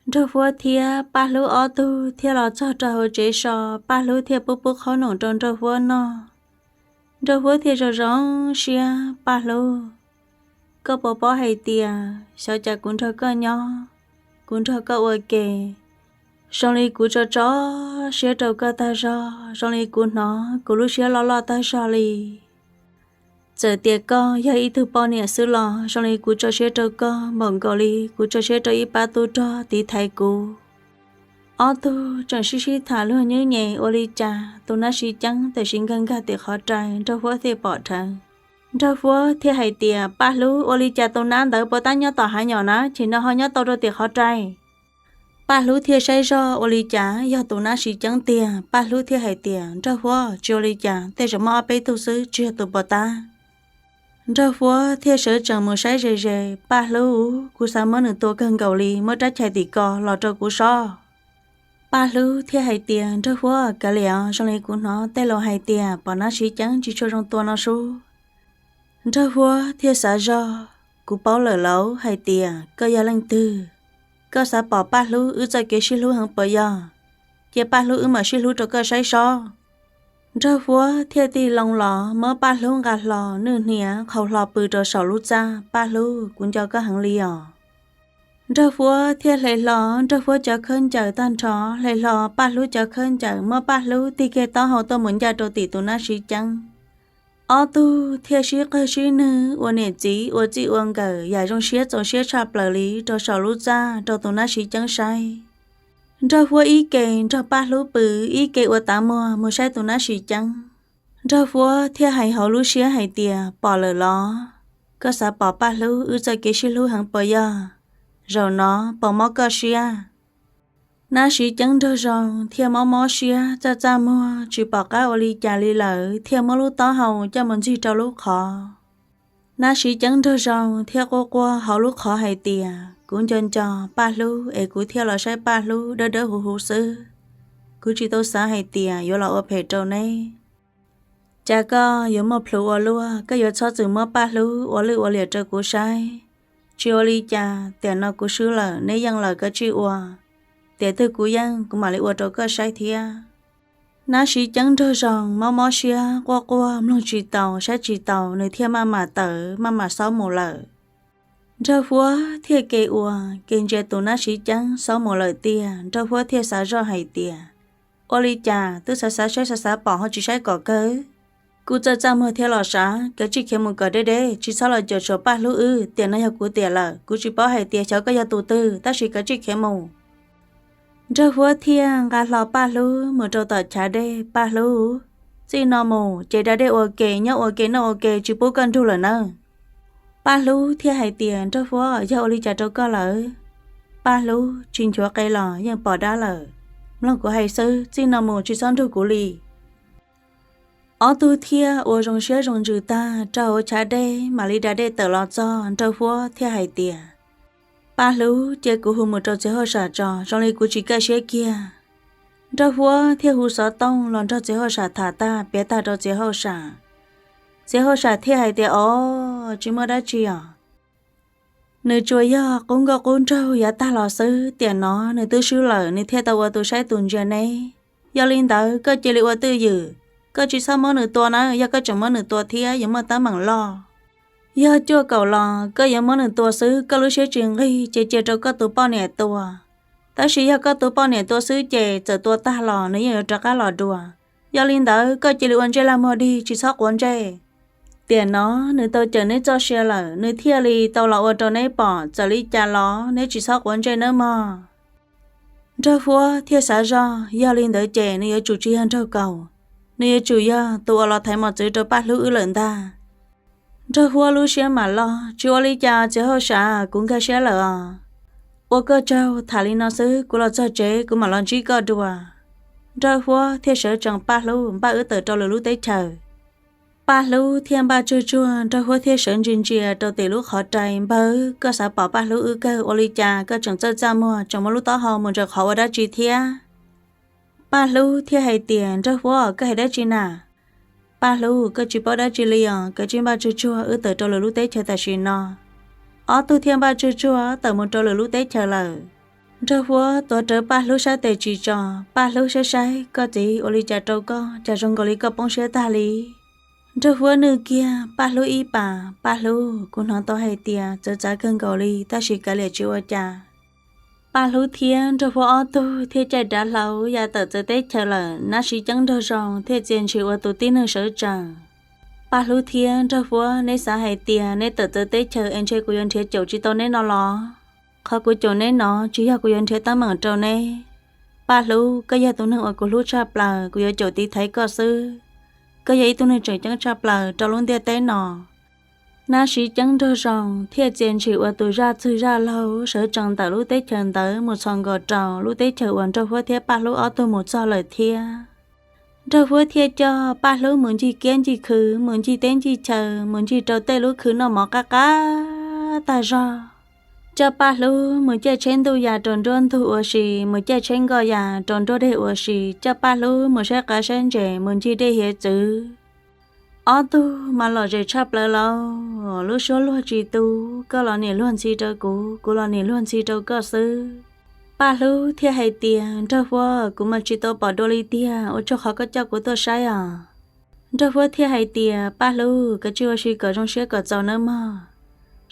Nraug Huab thiab Paj Hlub ob tug thiaj los txog rau hauv tsev so, Paj Hlub thiaj pub pub qhob noom rau Nraug Huab noj. Nraug Huab thiaj zoo zoo siab, Paj Hlub, koj puas paub hais tias xyov cas kuv nrog koj nyob, kuv nrog koj ua ke, zoo li kuv tso tso siab rau koj tag zog, zoo li kuv hnov kuv lub siab loj loj tag zog li. Txawm tias koj yog ib tug poj niam xwb los zoo li kuv tso siab rau koj npaum nkaus li kuv tso siab rau ib pab tub rog tiv thaiv kuv. Ob tug tseem sib sib tham luag nyuj nyem ua li cas tus nab sis ceeb tam sim nkag nkag tim qhov rai, Nraug Huab thiaj pom dheev. Nraug Huab thiaj hais tias, Paj Hlub, ua li cas tus nab ntawd puas tab nyob tom hav nyom na, ces no ho nyob tau rau tim qhov rai? Paj Hlub thiaj saib zoj ua li cas yog tus nab sis ceeb tiag. Paj Hlub thiaj hais tias, Nraug Huab, tsis ua li cas, tej zaum muaj ob peb tug xwb, tsis yog tus puas tab. Nraug Huab thiaj sawv tsees mus saib ze ze, Paj Hlub, kuv xav muab nws tua kawg nkaus li, muab rab chais tim ko los rau kuv sob. Paj Hlub thiaj hais tias, Nraug Huab, kav liam, zoo li kuv hnov tej laus hais tias pom nab sis ceeb tsis tshua zoo tua no sub. Nraug Huab thiaj xav zog, kuv paub lawm lauj, hais tias koj yog leej twg, koj xav pom Paj Hlub wb txoj kev sib hlub heev puas yog? Cia Paj Hlub wb mam sib hlub rau koj saib sob. Nraug Huab thiaj tig loo los muab Paj Hlub nqa hlo nwj hniav qhau hlo pw rau saum lub txaj, Paj Hlub, kuv nco koj heev li os. Nraug Huab thiaj hle hlo Nraug Huab cov khawb ncaws tag nrho, hle hlo Paj Hlub cov khawb ncaws, muab Paj Hlub tig kiag taub hau tuaj mus ncaj rau tim tus nab sis ceeb. Ob tug thiaj sib qawg sib nwg ua niam txiv ua txij ua nkawm yam zoo siab txaus siab tshaj plaws li rau saum lub txaj rau tus nab sis ceeb saib. Nraug Huab ib ke nrog Paj Hlub pw, ib ke ua tav muag mus saib tus nab sis ceeb. Nraug Huab thiaj hais hauv lub siab hais tias, pom lawm los? Koj xav pom Paj Hlub wb txoj kev sib hlub heev puas yog? Zaum no puas mob koj siab? Nab sis ceeb nraug zoo thiaj mob mob siab txaj txaj muag tsis pom qab ua li cas li lawm thiaj muab lub taub hau coj mus ntxig rau lub qhov. Nab sis ceeb nraug zoo thiaj quaj quaj hauv lub qhov hais tias, kuv nco nco Paj Hlub es kuv thiaj los saib Paj Hlub dawb dawb huv huv xwb. Kuv tsis tau xav hais tias yuav los ua phem rau neb. Cas koj yuav muaj plhus ua luaj, koj yuav txhob txwm muab Paj Hlub ua lwj ua liam rau kuv saib. Tsis ua li cas, tiam no kuv swb lawm, neb yeej lawm kav tsij ua. Tiam twg kuv yeej kuv mam li ua rau koj saib thiab. Nab sis ceeb nraug zoo mob mob siab quaj quaj mloog tsis taus saib tsis taus nws thiaj maj mam tawm maj mam xob mus lawm. Nraug Huab thiaj ke ua ke ntsia tus nab sis ceeb xob mus lawm tiag. Nraug Huab thiaj xav zoj hais tias, ua li cas twb xav xav saib xav xav pom ho tsis saib kom kawg. Kuj txawj txaj muag thiab los sav, kav tsij khiav mus kom deb deb, tsis txhob los cuam tshuam Paj Hlub wb, tiam no yog kuv tiam lawm, kuv tsis paub hais tias xyov koj yog tus twg, tab sis kav tsij khiav mus. Nraug Huab thiaj nqa hlo Paj Hlub mus rau tom chav dej. Paj Hlub, txij no mus ces da dej ua ke, nyob ua ke noj ua ke, tsis pub koj nrug lawm nawb. Paj Hlub thiaj hais tias, Nraug Huab, yog ua li cas rau koj lawm? Paj Hlub, tsis nchuav qe los yeej pom dab lawm. Mloog kuv hais xwb, txij no mus tsis txhob nrug kuv li. Ob tug thiaj ua zoo siab zoo ntsws tag rau hauv chav dej mam li da dej tawm los txog. Nraug Huab thiaj hais tias, Paj Hlub, cia kuv hu mus rau txiv hauj sam tso, zoo li kuv tsis kaj siab kiag. Nraug Huab thiaj hu xov tooj los nrog txiv hauj sam tham tag piav tag rau txiv hauj sam. Txiv hauj sam thiaj hais tias, o, tsis muaj dab tsi os. Nws tsuas yog qub nkauj qub nraug yav tag los xwb, tiam no nws twb swb lawm nws thiaj tau ua tus saib tus ntsia neb. Yog li ntawd koj cia li ua twj ywm, koj tsis txhob muab nws tua nawb, yog koj tseem muab nws tua thiab yuav muaj teeb meem loj. Yog cuaj kaum los koj yuav muab nws tua xwb, koj lub siab tsis nqig ces cia rau koj tus poj niam tua. Tab sis yog koj tus poj niam tua xwb ces txawm tua tag los nws yeej yuav rov qab los dua. Yog li ntawd koj cia li ua ntsej lag muag dig, tsis txhob quav ntsej. Tiam no nws tau cawm neb txoj sia lawm, nws thiaj li tau los ua rau neb pom, txawm li cas los neb tsis txhob quav ntsej nawb mog. Nraug Huab thiaj xav zog, yog li ntawd ces nws yuav tsum tsis yog nraug kaus, nws yuav tsum yog tus uas los thaiv mos txwv rau Paj Hlub wb lawm ntag. Nraug Huab lub siab mam loj, tsis ua li cas txiv hauj sam, kuv nkag siab lawm os. Ua koj tsaug, tham li no xwb, kuv los txog tsev kuv mam los ntsib koj dua. Nraug Huab thiaj sawv tsees, Paj Hlub, npaj wb tawm rau lwm lub teb chaws. Paj Hlub thiaj npaj tsuag tsuag, Nraug Huab thiaj sawv ntsia ntsia rau tim lub qhov rai, npawg, koj xav pom Paj Hlub wb kawg, ua li cas koj tseem txawj txaj muag tseem muab lub taub hau mus ntsaws qhov ua dab tsi thiab? Paj Hlub thiaj hais tias, Nraug Huab, koj hais dab tsi na? Paj Hlub, koj tsis paub dab tsi li os, koj cia li npaj tsuag tsuag wb tawm rau lwm lub teb chaws tam sim no. Ob tug thiaj npaj tsuag tsuag tawm mus rau lwm lub teb chaws lawm. Nraug Huab tuav rawv Paj Hlub sab tes tsis tso. Paj Hlub saib saib koj txiv ua li cas rau koj, cas zoo nkaus li koj poob siab tag li. Nraug Huab nws kiag Paj Hlub ib pas. Paj Hlub, kuv hnov tau hais tias txawv txav kawg nkaus li, tab sis kav liam tsis ua cas. Paj Hlub thiab Nraug Huab ob tug thiaj caij dav hlau ya tawm txawv teb chaws lawm. Nab Siv Ceeb Nraug Zoo thiaj txia ntshis ua tus tib neeg sawv tsees. Paj Hlub thiab Nraug Huab, neb xav hais tias neb tawm txawv teb chaws es ntshe kuv yuav nrhiav caum tsis tau neb no los? Qhov kuv caum neb no tsis yog kuv yuav nrhiav teeb meem rau neb. Paj Hlub, koj yog tus neeg uas kuv hlub tshaj plaws, kuv yuav caum tiv thaiv koj xwb. Koj yog ib tug neeg tseem ceeb tshaj plaws rau lub ntiaj teb no. Nab Siv Ceeb Nraug Zoo thiaj txia ntshis ua tus zaj txwg zaj laug sawv tsees ntawm lub teb chaws ntawd mus txhos nkaus rau lub teb chaws uas Nraug Huab thiab Paj Hlub ob tug mus txog lawm thiab. Nraug Huab thiaj coj Paj Hlub mus ncig kiab ncig khw, mus ncig teb ncig chaw, mus ncig rau tej lub khw noj mov qab qab tag zog. Coj Paj Hlub mus caij tsheb ntuj ya rau nruab ntug ua si, mus caij tsheb nkoj ya rau nruab dej ua si, coj Paj Hlub mus saib qav saib ntses, mus ncig dej hiav txwv. Ob tug mas lom zem tshaj plaws lauj, lub suab luag tsis tu, koj los niam luag ntxhi rau kuv, kuv los niam luag ntxhi rau koj xwb. Paj Hlub thiaj hais tias, Nraug Huab, kuv mas tsis tau pom dua li tiag, ua tsaug qhov koj coj kuv tuaj saib os. Nraug Huab thiaj hais tias, Paj Hlub, koj cia li ua si kom zoo siab kom txaus nawb mog.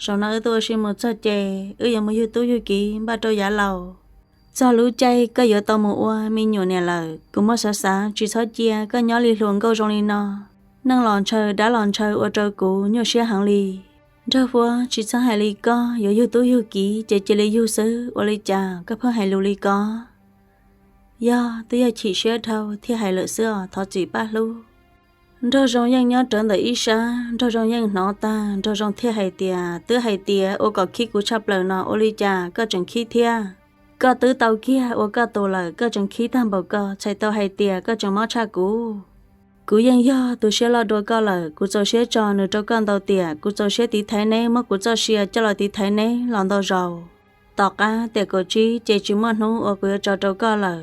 Zaum no wb tuaj ua si mus txog ces wb yuav mus yug tub yug kiv npaj rau yav laus. Txog lub caij koj yuav tau mus ua me nyuam niam lawm, kuv muab xav xav tsis txhob cia koj nyob li hluas nkauj zoo li no. Neej los ntshaw dab los ntshaw ua rau kuv nyuaj siab heev li. Nraug Huab, tsis txhob hais li, koj yuav yug tub yug kiv ces cia li yug xwb, ua li cas koj pheej hais lus li ko? Yog twb yog chim siab dhau thiaj hais lawm xwb os, thov txim Paj Hlub. Nraug Zoo Yeej nyob rawv ntawm ib sab, Nraug Zoo Yeej hnov tag, Nraug Zoo thiaj hais tias, twb hais tias ua kom khib kuv tshaj plaws no, ua li cas koj tseem khib thiab? Koj twb tau kiag ua koj tus lawm, koj tseem khib tag npaum ko, txhais tau hais tias koj tseem mob tshaj kuv. Kuv yeej yog tus siab loj dua koj lawm, kuv txaus siab tso nws rau koj ntau tiam, kuv txaus siab tiv thaiv neb, muab kuv txoj sia coj los tiv thaiv neb los ntau zaus. Tom qab tiam kaum tsib ces tsis muaj hnub uas kuv yuav tso rau koj lawm.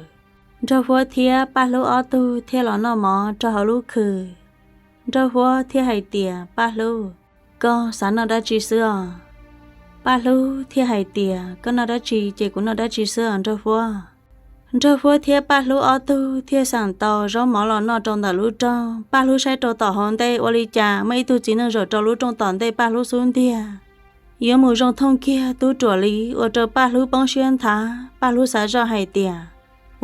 Nraug Huab thiab Paj Hlub ob tug thiaj los noj mov rau hauv lub khw. Nraug Huab thiaj hais tias, Paj Hlub, koj xav noj dab tsi xwb os? Paj Hlub thiaj hais tias, koj noj dab tsi ces kuv noj dab tsi xwb os Nraug Huab. Nraug Huab thiab Paj Hlub ob tug thiaj xeem tau zaub mov los noj rau ntawm lub rooj. Paj Hlub saib rau tom hauv ntej, ua li cas muaj ib tug txiv neej zaum rau lub rooj tom ntej Paj Hlub xub ntiag. Yuav mus zoo thooj kiag tub ruam li, ua rau Paj Hlub poob siab nthav. Paj Hlub xav zoj hais tias,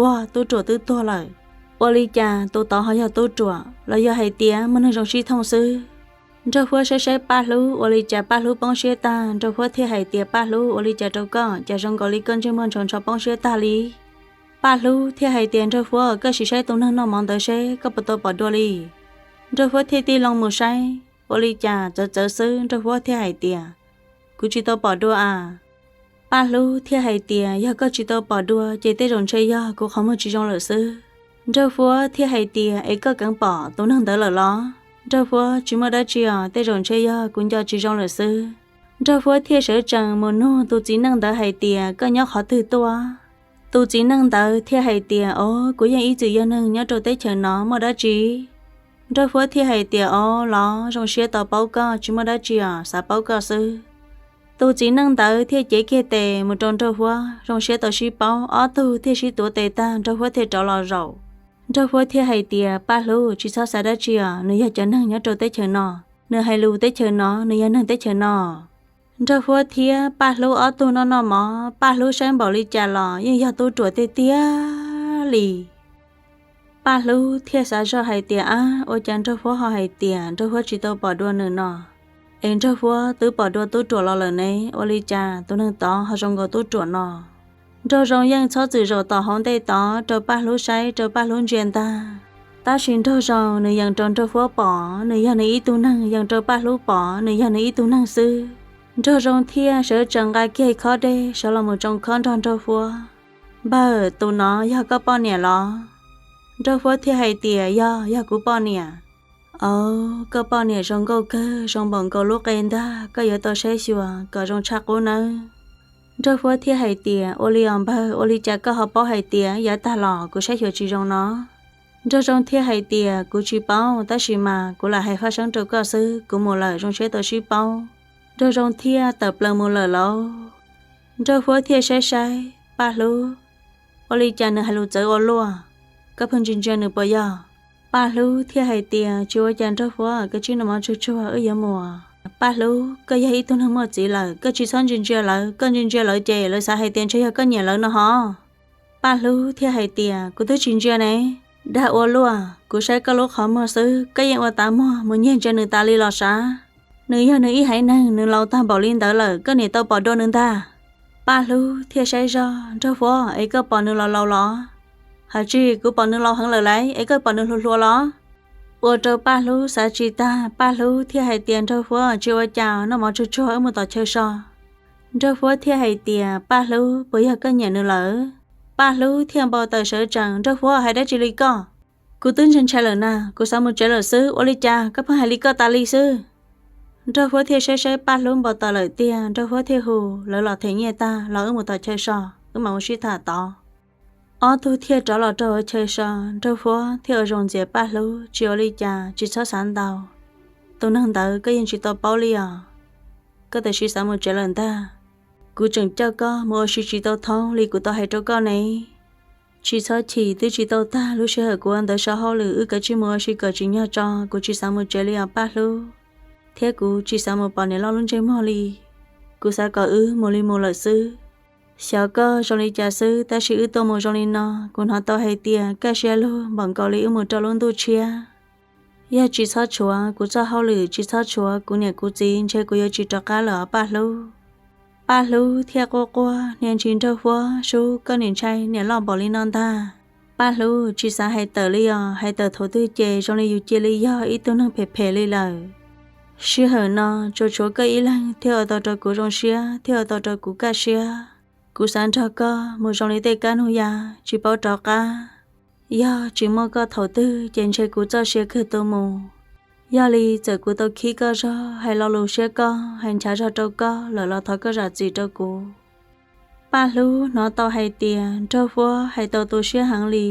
ua, tub ruam twb tuag lawm, ua li cas tus tod ho yog tub ruam, los yog hais tias muaj neeg zoo sib thooj xwb. Nraug Huab saib saib Paj Hlub, ua li cas Paj Hlub poob siab tag. Nraug Huab thiaj hais tias, Paj Hlub, ua li cas rau koj, cas zoo nkaus li koj ntsej muag ntsho ntsho poob siab tag li? Paj Hlub thiaj hais tias, Nraug Huab, koj sim saib tus neeg noj mov ntawd seb koj puas tau pom dua li. Nraug Huab thiaj tig loo mus saib, ua li cas txawv txawv xwb. Nraug Huab thiaj hais tias, kuv tsis tau pom dua as. Paj Hlub thiaj hais tias, yog koj tsis tau pom dua ces tej zaum ntshe yog kuv qhov muag tsis zoo lawm xwb. Nraug Huab thiaj hais tias, es koj keev pom tus neeg ntawd lawm los? Nraug Huab, tsis muaj dab tsi os, tej zaum ntshe yog kuv nco tsis zoo lawm xwb. Nraug Huab thiaj sawv tsees mus nug tus txiv neej ntawd hais tias, koj nyob qhov twg tuaj? Tus txiv neej ntawd thiaj hais tias, o, kuv yeej ib txwm yog neeg nyob rau teb chaws no, muaj dab tsi? Nraug Huab thiaj hais tias, o, los zoo siab tau paub koj, tsis muaj dab tsi os, xav paub koj xwb. Tus txiv neej ntawd thiaj cev kiag tes mus rau Nraug Huab, zoo siab tau sib paub, ob tug thiaj sib tuav tes tag, Nraug Huab thiaj rov los zaum. Nraug Huab thiaj hais tias, Paj Hlub, tsis txhob xav dab tsi os, nws yog cov neeg nyob rau teb chaws no, nws hais lus teb chaws no, nws yog neeg teb chaws no. Nraug Huab thiab Paj Hlub ob tug noj noj mov, Paj Hlub saib npaum li cas los yeej yog tub ruam tiag tiag li. Paj Hlub thiaj xav zoj hais tias, ab, ua cas Nraug Huab ho hais tias Nraug Huab tsis tau pom dua nws no, es Nraug Huab twb pom dua tub ruam los lawm ne, ua li cas tus neeg tod ho zoo nkaus tub ruam no? Nraug Zoo yeej txhob txwm zaum tom hauv ntej tod rau Paj Hlub saib, rau Paj Hlub ntsia ntag. Tab sis Nraug Zoo nws yees rau Nraug Huab pom, nws yog nws ib tug neeg, yees rau Paj Hlub pom, nws yog nws ib tug neeg xwb. Nraug Zoo thiaj sawv tsees nqa kiag khob dej sawv los mus tsoo khob nrog Nraug Huab. Npawg, tus no yog koj poj niam los? Nraug Huab thiaj hais tias, yog, yog kuv poj niam. Au, koj poj niam zoo nkauj kawg, zoo npaum nkaus lub qe ntag, koj yuav tau saib xyuas kom zoo tshaj qub nawb. Nraug Huab thiaj hais tias, ua li os npawg, ua li cas koj ho paub hais tias yav tag los kuv saib xyuas tsis zoo no? Nraug Zoo thiaj hais tias, Kuv tsis paub, tab sis mas kuv lam hais faj seeb rau koj xwb, kuv mus lawm zoo siab tau sib paub. Nraug Zoo thiaj tawm plaws mus lawm lauj. Nraug Huab thiaj saib saib Paj Hlub, ua li cas nws hais lus txawv ua luaj, koj pheej ntsia ntsia nws puas yog? Paj Hlub thiaj hais tias, Tsis ua cas Nraug Huab, koj tsij noj mov tsuag tsuag wb yuav mus. Paj Hlub, koj yog ib tug neeg muaj txiv lawm, koj tsis txhob ntsia ntsia lawv, koj ntsia ntsia lawv ces lawv xav hais tias ntshe yog koj nyiam lawv no hov. Paj Hlub thiaj hais tias, Kuv twb tsis ntsia ne. Dag ua luaj, kuv saib koj lub qhov muag xwb, koj yeej ua tav muag mus nyiag ntsia nws tas li los sav. Nws yog nws ib haiv neeg, nws laus tag npaum li ntawd lawm, koj niam tau pom dua nws ntag. Paj Hlub thiaj saib zog, Nraug Huab, es koj pom nws los laus los? Hais tsis, kuv pom nws laus heev lawm lauj, es koj pom nws hluas hluas los? Ua rau Paj Hlub xav tsis tag, Paj Hlub thiaj hais tias, Nraug Huab, tsis ua cas, noj mov tsuag tsuag wb mus tom chaw so. Nraug Huab thiaj hais tias, Paj Hlub, puas yog koj nyiam nws lawm? Paj Hlub thiaj npau taws sawv tsees, Nraug Huab, hais dab tsi li koj? Kuv twb ntshai ntshai lawm na, kuv xav mus tsev lawm xwb, ua li cas koj pheej hais li koj tas li xwb? Nraug Huab thiaj saib saib Paj Hlub npau taws lawm tiag, Nraug Huab thiaj hu, Lawv los them nyiaj tag los wb mus tom chaw so, wb mam mus sib tham tod. Ob tug thiaj rov los rau hauv chaw so, Nraug Huab thiaj ua zoo ntxias Paj Hlub, Tsis ua li cas, tsis txhob xav ntau. Tus neeg ntawd koj yeej tsis tau paub li os. Koj tam sim xav mus tsev lawm ntag. Kuv tseem coj koj mus ua si tsis tau thoob li kuv tau hais rau koj ne. Tsis txhob chim, twb tsis tau tag lub sij hawm kuv ua ntawv so hauj lwm, wb kav tsij mus ua si kom tsim nyog tso, kuv tsis xav mus tsev li os Paj Hlub, thiab kuv tsis xav mus pom niam loj lub ntsej muag li. Kuv xav kom wb mus li mus lawm xwb. Xyov koj zoo li cas xwb, tab sis wb tuaj mus zoo li no, kuv hnov tau hais tias kaj siab lug npaum nkaus li wb mus rau lub ntuj tshiab. Yog tsis txhob tshuav kuv txoj hauj lwm, tsis txhob tshuav kuv niam kuv txiv, ntshe kuv yuav tsis rov qab lawm os Paj Hlub. Paj Hlub thiaj quaj quaj, Niag ntsis Nraug Huab, sub, koj niam ntshai niam loj npaum li no ntag. Paj Hlub tsis xav hais tawm li os, hais tawm thaum twg ces zoo li yus cia li yog ib tug neeg phem phem li lawm. Sij hawm no tsuas tshuav koj ib leeg thiaj ua tau rau kuv zoo siab, thiaj ua tau rau kuv kaj siab. Kuv xav nrog koj mus zoo li tej kab nug ya, tsis paub rov qab. Yog tsis muaj koj thaum twg ces ntshe kuv txoj sia kawg tu mus. Yog li txawm kuv tau khib koj zog, hais lo lus siab koj, hais nchav zog rau koj lawm los thov koj zam txim rau kuv. Paj Hlub hnov tau hais tias Nraug Huab hais tau tu siab heev li.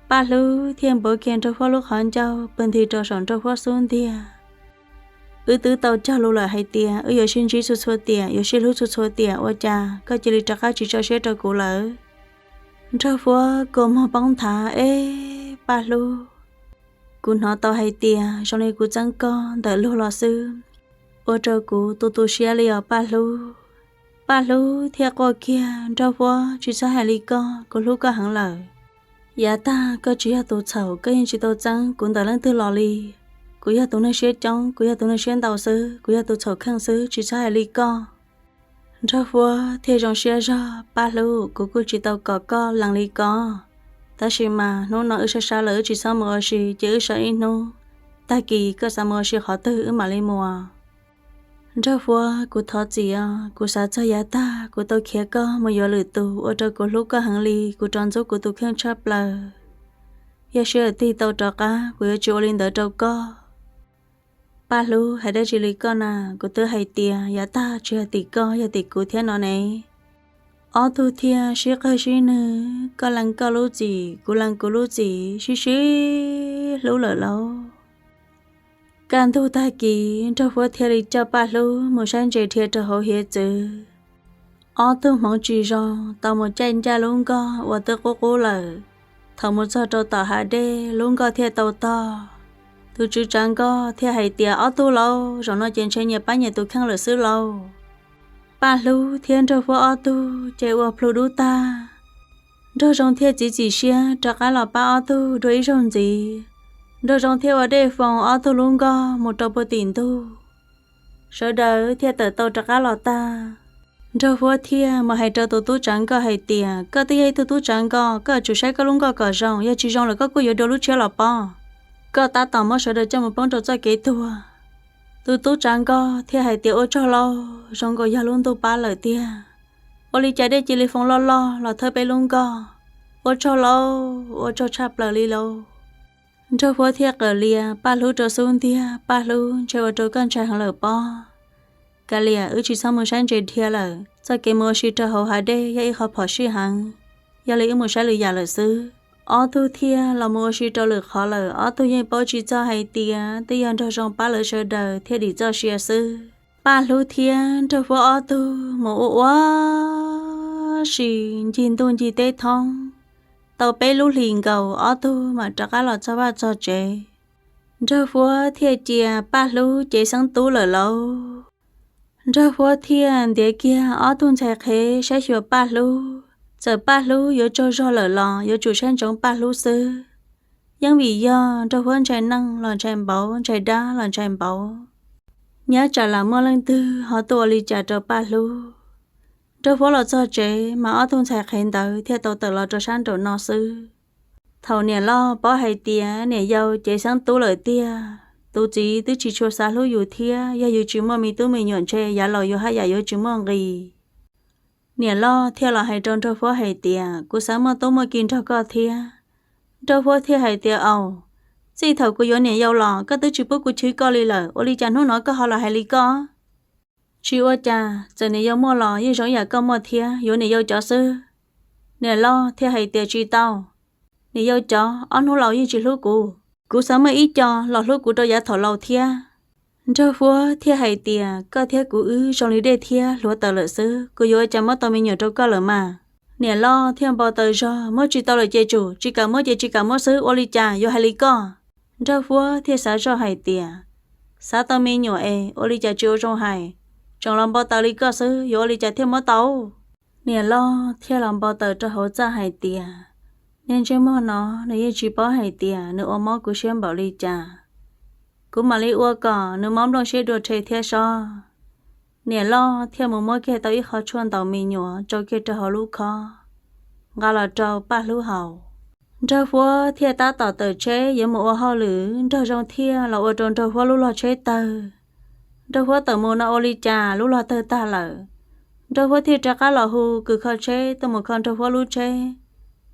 Paj Hlub thiaj npuav kiag Nraug Huab lub qhov ncauj pw nthi rau saum Nraug Huab xub ntiag. Wb twb tau cog lus lawm hais tias wb yuav sib ntsib txhua txhua tiam, yuav sib hlub txhua txhua tiam, ua cas koj cia li rov qab tsis tso siab rau kuv lawm? Nraug Huab kua muag poob nthav, Eb, Paj Hlub, kuv hnov tau hais tias zoo li kuv txeeb koj ntawm lug los xwb, ua rau kuv tu tu siab li os Paj Hlub. Paj Hlub thiaj quaj kiag, Nraug Huab, tsis txhob hais li koj, kuv hlub koj heev lawm. Yav tag koj tsis yog tus txhaum, koj yeej tsis tau txeeb kuv ntawm leej twg los li. Kuv yog tus neeg siab coob, kuv yog tus neeg siab ntau xwb, kuv yog tus txhaum kheej xwb, tsis txhob hais li koj. Nraug Huab thiaj zoo siab zog, Paj Hlub, kuv kuj tsis tau kom koj lees li koj, tab sis mas hnub no wb sab sab lawm, wb tsis txhob mus ua si, ces wb so ib hnub, tag kis koj xav mus ua si qhov twg wb mam li mus. Nraug Huab, kuv thov txim os, kuv xav txog yav tag kuv tau khiav koj mus yuav lwm tus, ua rau kuv hlub koj heev li, kuv rov ntxub kuv tus kheej tshaj plaws. Yog sij hawm tig tau rov qab, kuv yuav tsis ua li ntawd rau koj. Paj Hlub, hais dab tsi li koj na, kuv twb hais tias yav tag tsis yog tim koj, yog tim kuv thiab no ne. Ob tug thiaj sib qawg sib nwg, koj lees koj lub txim, kuv lees kuv lub txim, sib sib hlub lawm lauj. Kaj ntug tag kis, Nraug Huab thiaj li coj Paj Hlub mus saib ntses dhia rau hauv hiav txwv. Ob tug hmoov tsis zoo, tau mus caij ncaj lub nkoj uas twb qub qub lawm. Thaum mus txog rau tom hav dej, lub nkoj thiaj tau tog. Tus tswv tsav nkoj thiaj hais tias, Ob tug lauj, zaum no ces ntshe nyias pab nyias tus kheej lawm xwb lauj. Paj Hlub thiab Nraug Huab ob tug ces ua plhu dub tag. Nraug Zoo thiaj txiav txim siab rov qab los pab ob tug dua ib zaug ntxiv. Nraug Zoo thiaj ua dej foos ob tug lub nkoj mus rau puag tim ntug. Sawv daws thiaj tawm tau rov qab los tag. Nraug Huab thiaj mus hais rau tus tub tsav nkoj hais tias, Koj twb yog ib tug tub tsav nkoj, koj yuav tsum saib koj lub nkoj kom zoo, yog tsis zoo lawm koj kuj yuav dua lub tshiab los pob. Koj tab tom muab sawv daws coj mus poob rau txoj kev tuag. Tus tub tsav nkoj thiaj hais tias, Ua tsaug lauj, zoo nkaus yog lub ntuj pab lawm tiag. Ua li cas dej cia li foos loj loj los thawb peb lub nkoj. Ua tsaug lauj, ua tsaug tshaj plaws li lauj. Nraug Huab thiaj qawm lias Paj Hlub rau xub ntiag, Paj Hlub, ntshe ua rau koj ntshai heev lawm pob. Kav liam, wb tsis txhob mus saib ntses dhia lawm, txoj kev mus ua si rau hauv hav dej yog ib qho phom sij heev, yog li wb mus saib lwm yam lawm xwb. Ob tug thiaj los mus ua si rau lwm qhov lawm, ob tug yeej paub tsis txog hais tias twb yog Nraug Zoo pab lawv sawv daws thiaj dim txoj sia xwb. Paj Hlub thiab Nraug Huab ob tug mus ua ua si ncig ntuj ncig teb thoob tau peb lub hlis nkaus, ob tug mam rov qab los txog vaj txog tsev. Nraug Huab thiaj cia Paj Hlub cev xeeb tub lawm lauj. Nraug Huab thiaj ntiav kiag ob tug ntxhais qhev saib xyuas Paj Hlub. Txawm Paj Hlub yuav tsaug zog lawm los yuav tsum saib ntsoov Paj Hlub xwb. Yeej vim yog Nraug Huab ntshai neeg los ntshai npaum, ntshai dab los ntshai npaum. Nyob tsam lam muaj leej twg ho tuaj ua li cas rau Paj Hlub. Nraug Huab los txog tsev mas ob tug ntxhais qhev ntawd thiaj tau tawm los rau sab nraum no xwb. Thaum niam loj paub hais tias niam yau cev xeeb tub lawm tiag, tus txiv twb tsis tshua xav hlub yus thiab, yog yus tsis muaj me tub me nyuam ntshe yav laus yus haj yam yuav tsis muaj nqis. Niam loj thiaj los hais rau Nraug Huab hais tias, kuv xav muaj tub muaj ki nrog koj thiab. Nraug Huab thiaj hais tias, au, txij thaum kuv yuav niam yau los koj twb tsis pub kuv chwv koj li lawm, ua li cas hnub no koj ho los hais li koj? Tsis ua cas, txawm niam yau muaj los yeej zoo ib yam koj muaj thiab, yuav niam yau cov xwb. Niam loj thiaj hais tias, tsis tau, niam yau cov ob hnub laus yeej tsis hlub kuv. Kuv xav muaj ib co los hlub kuv rau yav thaum laus thiab. Nraug Huab thiaj hais tias, koj thiab kuv wb zoo li dej thiab hluav taws lawm xwb, kuv yuav ua cas muab tau me nyuam rau koj lawm mas. Niam loj thiaj npau taws zog, muab tsis tau lawm ces tsum, tsis kam muab ces tsis kam muab xwb, ua li cas yuav hais li koj? Nraug Huab thiaj xav zoj hais tias, xav tau me nyuam es ua li cas tsis ua zoo hais, tseem los npau taws li koj xwb, yuav ua li cas thiaj muab tau? Niam loj thiaj los npau taws rau hauv txaj hais tias, niag ntsej muag no nws yeej tsis paub hais tias nws ua mob kuv siab npaum li cas. Kuv mam li ua kom nws mob nplooj siab dua rhe thiab sob. Niam loj thiaj mus muab kiag tau ib qho tshuaj ntaus me nyuam tsau kiag rau hauv lub khob, nqa los rau Paj Hlub haus. Nraug Huab thiaj tab tom tawm tsheb yuav mus ua hauj lwm, Nraug Zoo thiaj los ua rau Nraug Huab lub log tsheb tawg. Nraug Huab tawm mus no ua li cas lub log tawg tag lawm. Nraug Huab thiaj rov qab los hu kws kho tsheb tuaj mus kho Nraug Huab lub tsheb.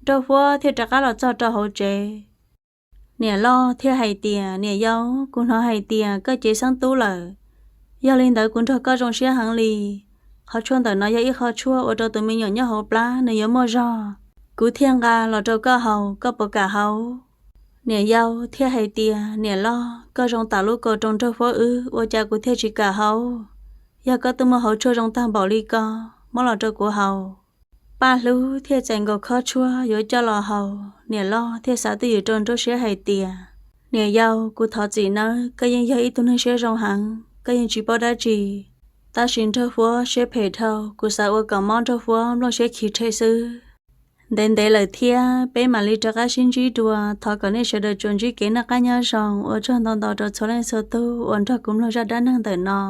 Nraug Huab thiaj rov qab los txog rau hauv tsev. Niam loj thiaj hais tias, niam yau, kuv hnov hais tias koj cev xeeb tub lawm, yog li ntawd kuv nrog koj zoo siab heev li. Qhov tshuaj ntawm no yog ib qho tshuaj ua rau tus me nyuam nyob hauv plab nws yuav muaj zog, kuv thiaj nqa los rau koj haus, koj puas kam haus? Niam yau thiaj hais tias, niam loj, koj zoo tam lub kaus roo Nraug Huab wb, ua cas kuv thiaj tsis kam haus? Yog koj tuaj muaj hauv tshuaj zoo tag npaum li ko, muab los rau kuv haus. Paj Hlub thiaj txais nkaus khob tshuaj yuav coj los haus, niam loj thiaj xav twj ywm rau nruab siab hais tias, niam yau, kuv thov txim nawb, koj yeej yog ib tug neeg siab zoo heev, koj yeej tsis paub dab tsi. Tab sis Nraug Huab siab phem dhau, kuv xav ua kom mob Nraug Huab nplooj siab chiv rhe xwb. Ntev ntev lawm thiab, peb mam li rov qab sib ntsib dua, thov kom nej sawv daws tsuas ntsib kev noj qab nyob zoo, ua tsaug ntau ntau rau txhua leej txhua tug uas nrog kuv mloog zaj dab neeg ntawm no.